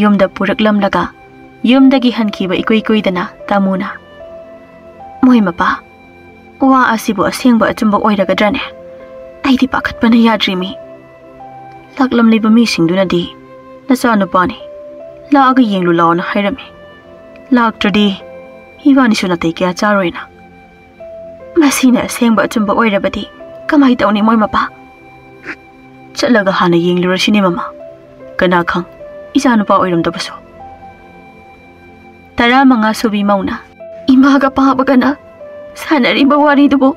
ꯌꯨꯝꯗ ꯄꯨꯔꯛꯂꯝꯂꯒ ꯌꯨꯝꯗꯒꯤ ꯍꯟꯈꯤꯕ ꯏꯀꯨꯏ ꯀꯨꯏꯗꯅ ꯇꯥꯃꯨꯅ, "ꯃꯣꯏ ꯃꯄꯥ, ꯋꯥ ꯑꯁꯤꯕꯨ ꯑꯁꯦꯡꯕ ꯑꯆꯨꯝꯕ ꯑꯣꯏꯔꯒꯗ꯭ꯔꯅꯦ? ꯑꯩꯗꯤ ꯄꯥꯈꯠꯄꯅ ꯌꯥꯗ꯭ꯔꯤꯃꯤ꯫ ꯂꯥꯛꯂꯝꯂꯤꯕ ꯃꯤꯁꯤꯡꯗꯨꯅꯗꯤ ꯅꯆꯥꯅꯨꯄꯥꯅꯤ, ꯂꯥꯛꯑꯒ ꯌꯦꯡꯂꯨ ꯂꯥꯛꯑꯣꯅ ꯍꯥꯏꯔꯝꯃꯤ꯫ ꯂꯥꯛꯇ꯭ꯔꯗꯤ ꯏꯕꯥꯅꯤꯁꯨ ꯅꯥꯇꯩ ꯀꯌꯥ ꯆꯥꯔꯣꯏꯅ꯫ ꯃꯁꯤꯅ ꯑꯁꯦꯡꯕ ꯑꯆꯨꯝꯕ ꯑꯣꯏꯔꯕꯗꯤ ꯀꯃꯥꯏ ꯇꯧꯅꯤ ꯃꯣꯏ ꯃꯄꯥ? ꯆꯠꯂꯒ ꯍꯥꯟꯅ ꯌꯦꯡꯂꯨꯔꯁꯤꯅꯦ ꯃꯃꯥ꯫ ꯀꯅꯥ ꯈꯪ, ꯏꯆꯥꯅꯨꯄꯥ ꯑꯣꯏꯔꯝꯗꯕꯁꯨ꯫" ꯇꯔꯥꯃꯉꯥ ꯁꯨꯕꯤ ꯃꯧꯅ, "ꯏꯃꯥꯒ ꯄꯥꯕꯒꯅ ꯁꯥꯟꯅꯔꯤꯕ ꯋꯥꯔꯤꯗꯨꯕꯨ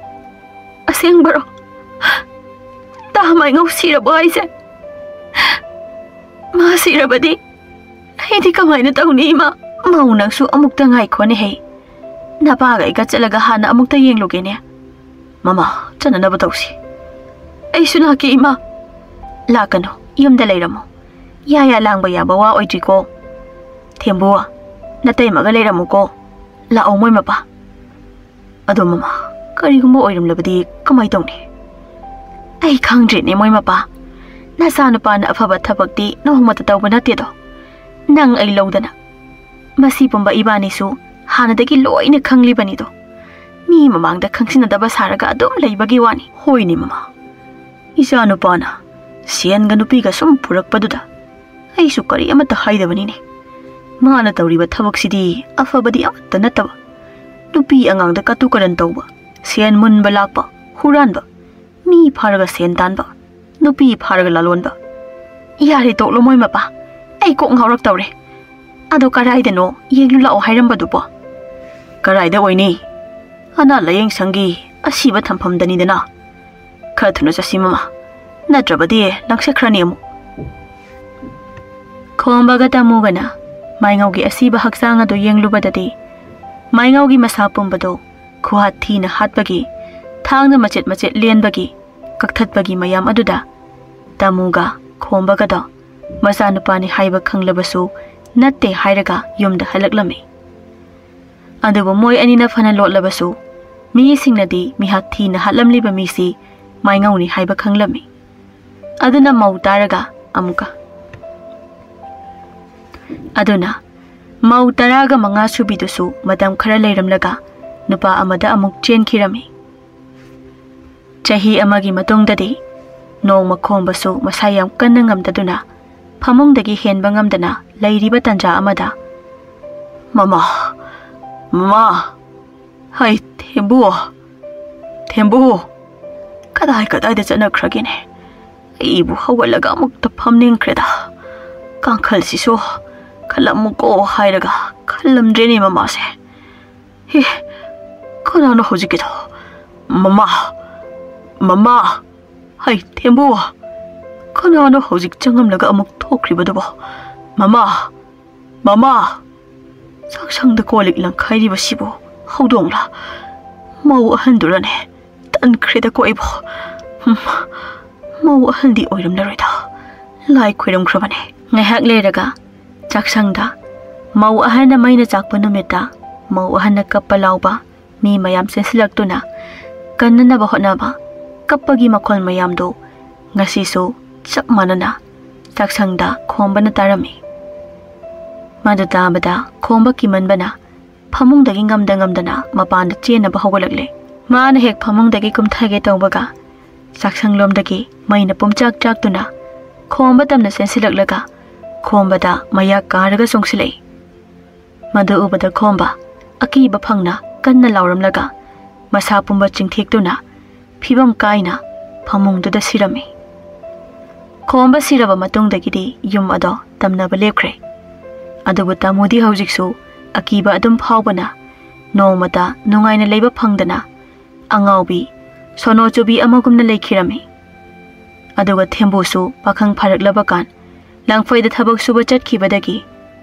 ꯑꯁꯦꯡꯕꯔꯣ? ꯇꯥ ꯃꯥꯏꯉꯧ ꯁꯤꯔꯕꯣ ꯍꯥꯏꯁꯦ? ꯃꯥ ꯁꯤꯔꯕꯗꯤ ꯑꯩꯗꯤ ꯀꯃꯥꯏꯅ ꯇꯧꯅꯤ, ꯏꯃꯥ?" "ꯃꯧ, ꯅꯪꯁꯨ ꯑꯃꯨꯛꯇ ꯉꯥꯏꯈꯣꯅꯦꯍꯦ꯫ ꯅꯄꯥꯒ ꯑꯩꯒ ꯆꯠꯂꯒ ꯍꯥꯟꯅ ꯑꯃꯨꯛꯇ ꯌꯦꯡꯂꯨꯒꯦꯅꯦ꯫" "ꯃꯃꯥ, ꯆꯠꯅꯅꯕ ꯇꯧꯁꯤ꯫" "ꯑꯩꯁꯨ ꯂꯥꯛꯀꯦ, ꯏꯃꯥ꯫" "ꯂꯥꯛꯀꯅꯨ, ꯌꯨꯝꯗ ꯂꯩꯔꯝꯃꯣ꯫ ꯌꯥ ꯌꯥ ꯂꯥꯡꯕ ꯌꯥꯕ ꯋꯥ ꯑꯣꯏꯗ꯭ꯔꯤꯀꯣ꯫" "ꯊꯦꯝꯕꯨ, ꯅꯇꯩꯃꯒ ꯂꯩꯔꯝꯃꯨꯀꯣ꯫ ꯂꯥꯛꯑꯣ ꯃꯣꯏ ꯃꯄꯥ꯫" "ꯑꯗꯣ ꯃꯃꯥ, ꯀꯔꯤꯒꯨꯝꯕ ꯑꯣꯏꯔꯝꯂꯕꯗꯤ ꯀꯃꯥꯏ ꯇꯧꯅꯤ?" "ꯑꯩ ꯈꯪꯗ꯭ꯔꯦꯅꯦ ꯃꯣꯏ ꯃꯄꯥ꯫ ꯅꯆꯥꯅꯨꯄꯥꯅ ꯑꯐꯕ ꯊꯕꯛꯇꯤ ꯅꯣꯡꯃꯇ ꯇꯧꯕ ꯅꯠꯇꯦꯗꯣ꯫ ꯅꯪ ꯑꯩ ꯂꯧꯗꯅ꯫ ꯃꯁꯤ ꯄꯨꯝꯕ ꯏꯕꯥꯅꯤꯁꯨ ꯍꯥꯟꯅꯗꯒꯤ ꯂꯣꯏꯅ ꯈꯪꯂꯤꯕꯅꯤꯗꯣ꯫ ꯃꯤ ꯃꯃꯥꯡꯗ ꯈꯪꯁꯤꯟꯅꯗꯕ ꯁꯥꯔꯒ ꯑꯗꯨꯝ ꯂꯩꯕꯒꯤ ꯋꯥꯅꯤ꯫" "ꯍꯣꯏꯅꯦ ꯃꯃꯥ, ꯏꯆꯥꯅꯨꯄꯥꯅ ꯁꯦꯟꯒ ꯅꯨꯄꯤꯒ ꯁꯨꯝ ꯄꯨꯔꯛꯄꯗꯨꯗ ꯑꯩꯁꯨ ꯀꯔꯤ ꯑꯃꯠꯇ ꯍꯥꯏꯗꯕꯅꯤꯅꯦ꯫ ꯃꯥꯅ ꯇꯧꯔꯤꯕ ꯊꯕꯛꯁꯤꯗꯤ ꯑꯐꯕꯗꯤ ꯑꯃꯠꯇ ꯅꯠꯇꯕ꯫ ꯅꯨꯄꯤ ꯑꯉꯥꯡꯗ ꯀꯇꯨ ꯀꯔꯟ ꯇꯧꯕ, ꯁꯦꯟ ꯃꯨꯟꯕ ꯂꯥꯛꯄ, ꯍꯨꯔꯥꯟꯕ, ꯃꯤ ꯐꯥꯔꯒ ꯁꯦꯟ ꯇꯥꯟꯕ, ꯅꯨꯄꯤ ꯐꯥꯔꯒ ꯂꯥꯂꯣꯟꯕ꯫" "ꯌꯥꯔꯦ ꯇꯣꯛꯂꯣ ꯃꯣꯏ ꯃꯄꯥ, ꯑꯩ ꯀꯣꯛ ꯉꯥꯎꯔꯛꯇꯧꯔꯦ꯫ ꯑꯗꯣ ꯀꯔꯥꯏꯗꯅꯣ ꯌꯦꯡꯂꯨ ꯂꯥꯛꯑꯣ ꯍꯥꯏꯔꯝꯕꯗꯨꯕꯣ?" "ꯀꯔꯥꯏꯗ ꯑꯣꯏꯅꯤ? ꯑꯅꯥ ꯂꯥꯌꯦꯡ ꯁꯪꯒꯤ ꯑꯁꯤꯕ ꯊꯝꯐꯝꯗꯅꯤꯗꯅ꯫ ꯈꯔ ꯊꯨꯅ ꯆꯠꯁꯤ ꯃꯃꯥ, ꯅꯠꯇ꯭ꯔꯕꯗꯤ ꯅꯪꯁꯦ ꯈꯔꯅꯤ ꯑꯃꯨꯛ꯫" ꯈꯣꯝꯕꯒ ꯇꯥꯃꯨꯒꯅ ꯃꯥꯏꯉꯧꯒꯤ ꯑꯁꯤꯕ ꯍꯛꯆꯥꯡ ꯑꯗꯨ ꯌꯦꯡꯂꯨꯕꯗꯗꯤ, ꯃꯥꯏꯉꯧꯒꯤ ꯃꯁꯥ ꯄꯨꯝꯕꯗꯨ ꯈꯨꯍꯥꯠ ꯊꯤꯅ ꯍꯥꯠꯄꯒꯤ, ꯊꯥꯡꯅ ꯃꯆꯦꯠ ꯃꯆꯦꯠ ꯂꯦꯟꯕꯒꯤ, ꯀꯛꯊꯠꯄꯒꯤ ꯃꯌꯥꯝ ꯑꯗꯨꯗ ꯇꯥꯃꯨꯒ ꯈꯣꯝꯕꯒꯗꯣ ꯃꯆꯥꯅꯨꯄꯥꯅꯤ ꯍꯥꯏꯕ ꯈꯪꯂꯕꯁꯨ ꯅꯠꯇꯦ ꯍꯥꯏꯔꯒ ꯌꯨꯝꯗ ꯍꯜꯂꯛꯂꯝꯃꯤ꯫ ꯑꯗꯨꯕꯨ ꯃꯣꯏ ꯑꯅꯤꯅ ꯐꯅ ꯂꯣꯠꯂꯕꯁꯨ, ꯃꯤꯁꯤꯡꯅꯗꯤ ꯃꯤꯍꯥꯠ ꯊꯤꯅ ꯍꯥꯠꯂꯝꯂꯤꯕ ꯃꯤꯁꯤ ꯃꯥꯏꯉꯧꯅꯤ ꯍꯥꯏꯕ ꯈꯪꯂꯝꯃꯤ꯫ ꯑꯗꯨꯅ ꯃꯧ ꯇꯥꯔꯒ ꯑꯃꯨꯛꯀ, ꯑꯗꯨꯅ ꯃꯧ ꯇꯔꯥꯒ ꯃꯉꯥ ꯁꯨꯕꯤꯗꯨꯁꯨ ꯃꯇꯝ ꯈꯔ ꯂꯩꯔꯝꯂꯒ ꯅꯨꯄꯥ ꯑꯃꯗ ꯑꯃꯨꯛ ꯆꯦꯟꯈꯤꯔꯝꯃꯤ꯫ ꯆꯍꯤ ꯑꯃꯒꯤ ꯃꯇꯨꯡꯗꯗꯤ ꯅꯣꯡꯃ ꯈꯣꯝꯕꯁꯨ ꯃꯁꯥ ꯌꯥꯝ ꯀꯟꯅ ꯉꯝꯗꯗꯨꯅ ꯐꯃꯨꯡꯗꯒꯤ ꯍꯦꯟꯕ ꯉꯝꯗꯅ ꯂꯩꯔꯤꯕ ꯇꯟꯖꯥ ꯑꯃꯗ, "ꯃꯃꯥ, ꯃꯃꯥ, ꯍꯩ ꯊꯦꯝꯕꯨ, ꯊꯦꯝꯕꯨ, ꯀꯗꯥꯏ ꯀꯗꯥꯏꯗ ꯆꯠꯅꯈ꯭ꯔꯒꯦꯅꯦ? ꯑꯩꯕꯨ ꯍꯧꯒꯠꯂꯒ ꯑꯃꯨꯛꯇ ꯐꯝꯅꯤꯡꯈ꯭ꯔꯦꯗ꯫ ꯀꯥꯡꯈꯜꯁꯤꯁꯨ ꯈꯜꯂꯝꯃꯨꯀꯣ ꯍꯥꯏꯔꯒ ꯈꯜꯂꯝꯗ꯭ꯔꯦꯅꯦ ꯃꯃꯥꯁꯦ꯫ ꯍꯦ, ꯀꯅꯥꯅꯣ ꯍꯧꯖꯤꯛꯀꯤꯗꯣ? ꯃꯃꯥ, ꯃꯃꯥ, ꯍꯩ ꯊꯦꯝꯕꯨ, ꯀꯅꯥꯅꯣ ꯍꯧꯖꯤꯛ ꯆꯪꯉꯝꯂꯒ ꯑꯃꯨꯛ ꯊꯣꯛꯈ꯭ꯔꯤꯕꯗꯨꯕꯣ? ꯃꯃꯥ, ꯃꯃꯥ!" ꯆꯥꯛꯁꯪꯗ ꯀꯣꯜ ꯂꯤꯛ ꯂꯪꯈꯥꯏꯔꯤꯕꯁꯤꯕꯨ ꯍꯧꯗꯣꯡꯂꯥ? ꯃꯧ ꯑꯍꯟꯗꯨꯔꯅꯦ? ꯇꯟꯈ꯭ꯔꯦꯗꯀꯣ ꯑꯩꯕꯨ꯫ ꯍꯨꯝ, ꯃꯧ ꯑꯍꯟꯗꯤ ꯑꯣꯏꯔꯝꯂꯔꯣꯏꯗ꯫ ꯂꯥꯏ ꯈꯣꯏꯔꯝꯈ꯭ꯔꯕꯅꯦ꯫ ꯉꯥꯏꯍꯥꯛ ꯂꯩꯔꯒ ꯆꯥꯛꯁꯪꯗ ꯃꯧ ꯑꯍꯟꯅ ꯃꯩꯅ ꯆꯥꯛꯄ ꯅꯨꯃꯤꯠꯇ ꯃꯧ ꯑꯍꯟꯅ ꯀꯞꯄ ꯂꯥꯎꯕ, ꯃꯤ ꯃꯌꯥꯝ ꯆꯦꯟꯁꯤꯜꯂꯛꯇꯨꯅ ꯀꯟꯅꯅꯕ ꯍꯣꯠꯅꯕ, ꯀꯞꯄꯒꯤ ꯃꯈꯣꯜ ꯃꯌꯥꯝꯗꯨ ꯉꯁꯤꯁꯨ ꯆꯞ ꯃꯥꯟꯅꯅ ꯆꯥꯛꯁꯪꯗ ꯈꯣꯝꯕꯅ ꯇꯥꯔꯝꯃꯤ꯫ ꯃꯗꯨ ꯇꯥꯕꯗ ꯈꯣꯝꯕ ꯀꯤꯃꯟꯕꯅ ꯐꯃꯨꯡꯗꯒꯤ ꯉꯝꯗ ꯉꯝꯗꯅ ꯃꯄꯥꯟꯗ ꯆꯦꯟꯅꯕ ꯍꯧꯒꯠꯂꯛꯂꯦ꯫ ꯃꯥꯅ ꯍꯦꯛ ꯐꯃꯨꯡꯗꯒꯤ ꯀꯨꯝꯊꯒꯦ ꯇꯧꯕꯒ ꯆꯥꯛꯁꯪꯂꯣꯝꯗꯒꯤ ꯃꯩꯅ ꯄꯨꯝꯆꯥꯛ ꯆꯥꯛꯇꯨꯅ ꯈꯣꯝꯕ ꯇꯝꯅ ꯆꯦꯟꯁꯤꯜꯂꯛꯂꯒ ꯈꯣꯝꯕꯗ ꯃꯌꯥ ꯀꯥꯔꯒ ꯆꯣꯡꯁꯤꯜꯂꯛꯏ꯫ ꯃꯗꯨ ꯎꯕꯗ ꯈꯣꯝꯕ ꯑꯀꯤꯕ ꯐꯪꯅ ꯀꯟꯅ ꯂꯥꯎꯔꯝꯂꯒ ꯃꯁꯥ ꯄꯨꯝꯕ ꯆꯤꯡꯊꯦꯛꯇꯨꯅ ꯐꯤꯕꯝ ꯀꯥꯏꯅ ꯐꯃꯨꯡꯗꯨꯗ ꯁꯤꯔꯝꯃꯤ꯫ ꯈꯣꯝꯕ ꯁꯤꯔꯕ ꯃꯇꯨꯡꯗꯒꯤꯗꯤ ꯌꯨꯝ ꯑꯗꯣ ꯇꯝꯅꯕ ꯂꯦꯞꯈ꯭ꯔꯦ꯫ ꯑꯗꯨꯕꯨ ꯇꯥꯃꯨꯗꯤ ꯍꯧꯖꯤꯛꯁꯨ ꯑꯀꯤꯕ ꯑꯗꯨꯝ ꯐꯥꯎꯕꯅ ꯅꯣꯡꯃꯇ ꯅꯨꯡꯉꯥꯏꯅ ꯂꯩꯕ ꯐꯪꯗꯅ ꯑꯉꯥꯎꯕꯤ ꯁꯣꯅꯣ ꯆꯨꯕꯤ ꯑꯃꯒꯨꯝꯅ ꯂꯩꯈꯤꯔꯝꯃꯤ꯫ ꯑꯗꯨꯒ ꯊꯦꯝꯕꯨꯁꯨ ꯄꯥꯈꯪ ꯐꯥꯔꯛꯂꯕ ꯀꯥꯟ ꯂꯥꯡꯐꯩꯗ ꯊꯕꯛ ꯁꯨꯕ ꯆꯠꯈꯤꯕꯗꯒꯤ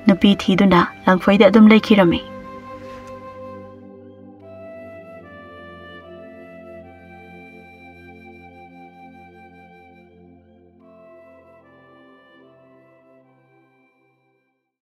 ꯅꯨꯄꯤ ꯊꯤꯗꯨꯅ ꯂꯥꯡꯐꯩꯗ ꯑꯗꯨꯝ ꯂꯩꯈꯤꯔꯝꯃꯤ꯫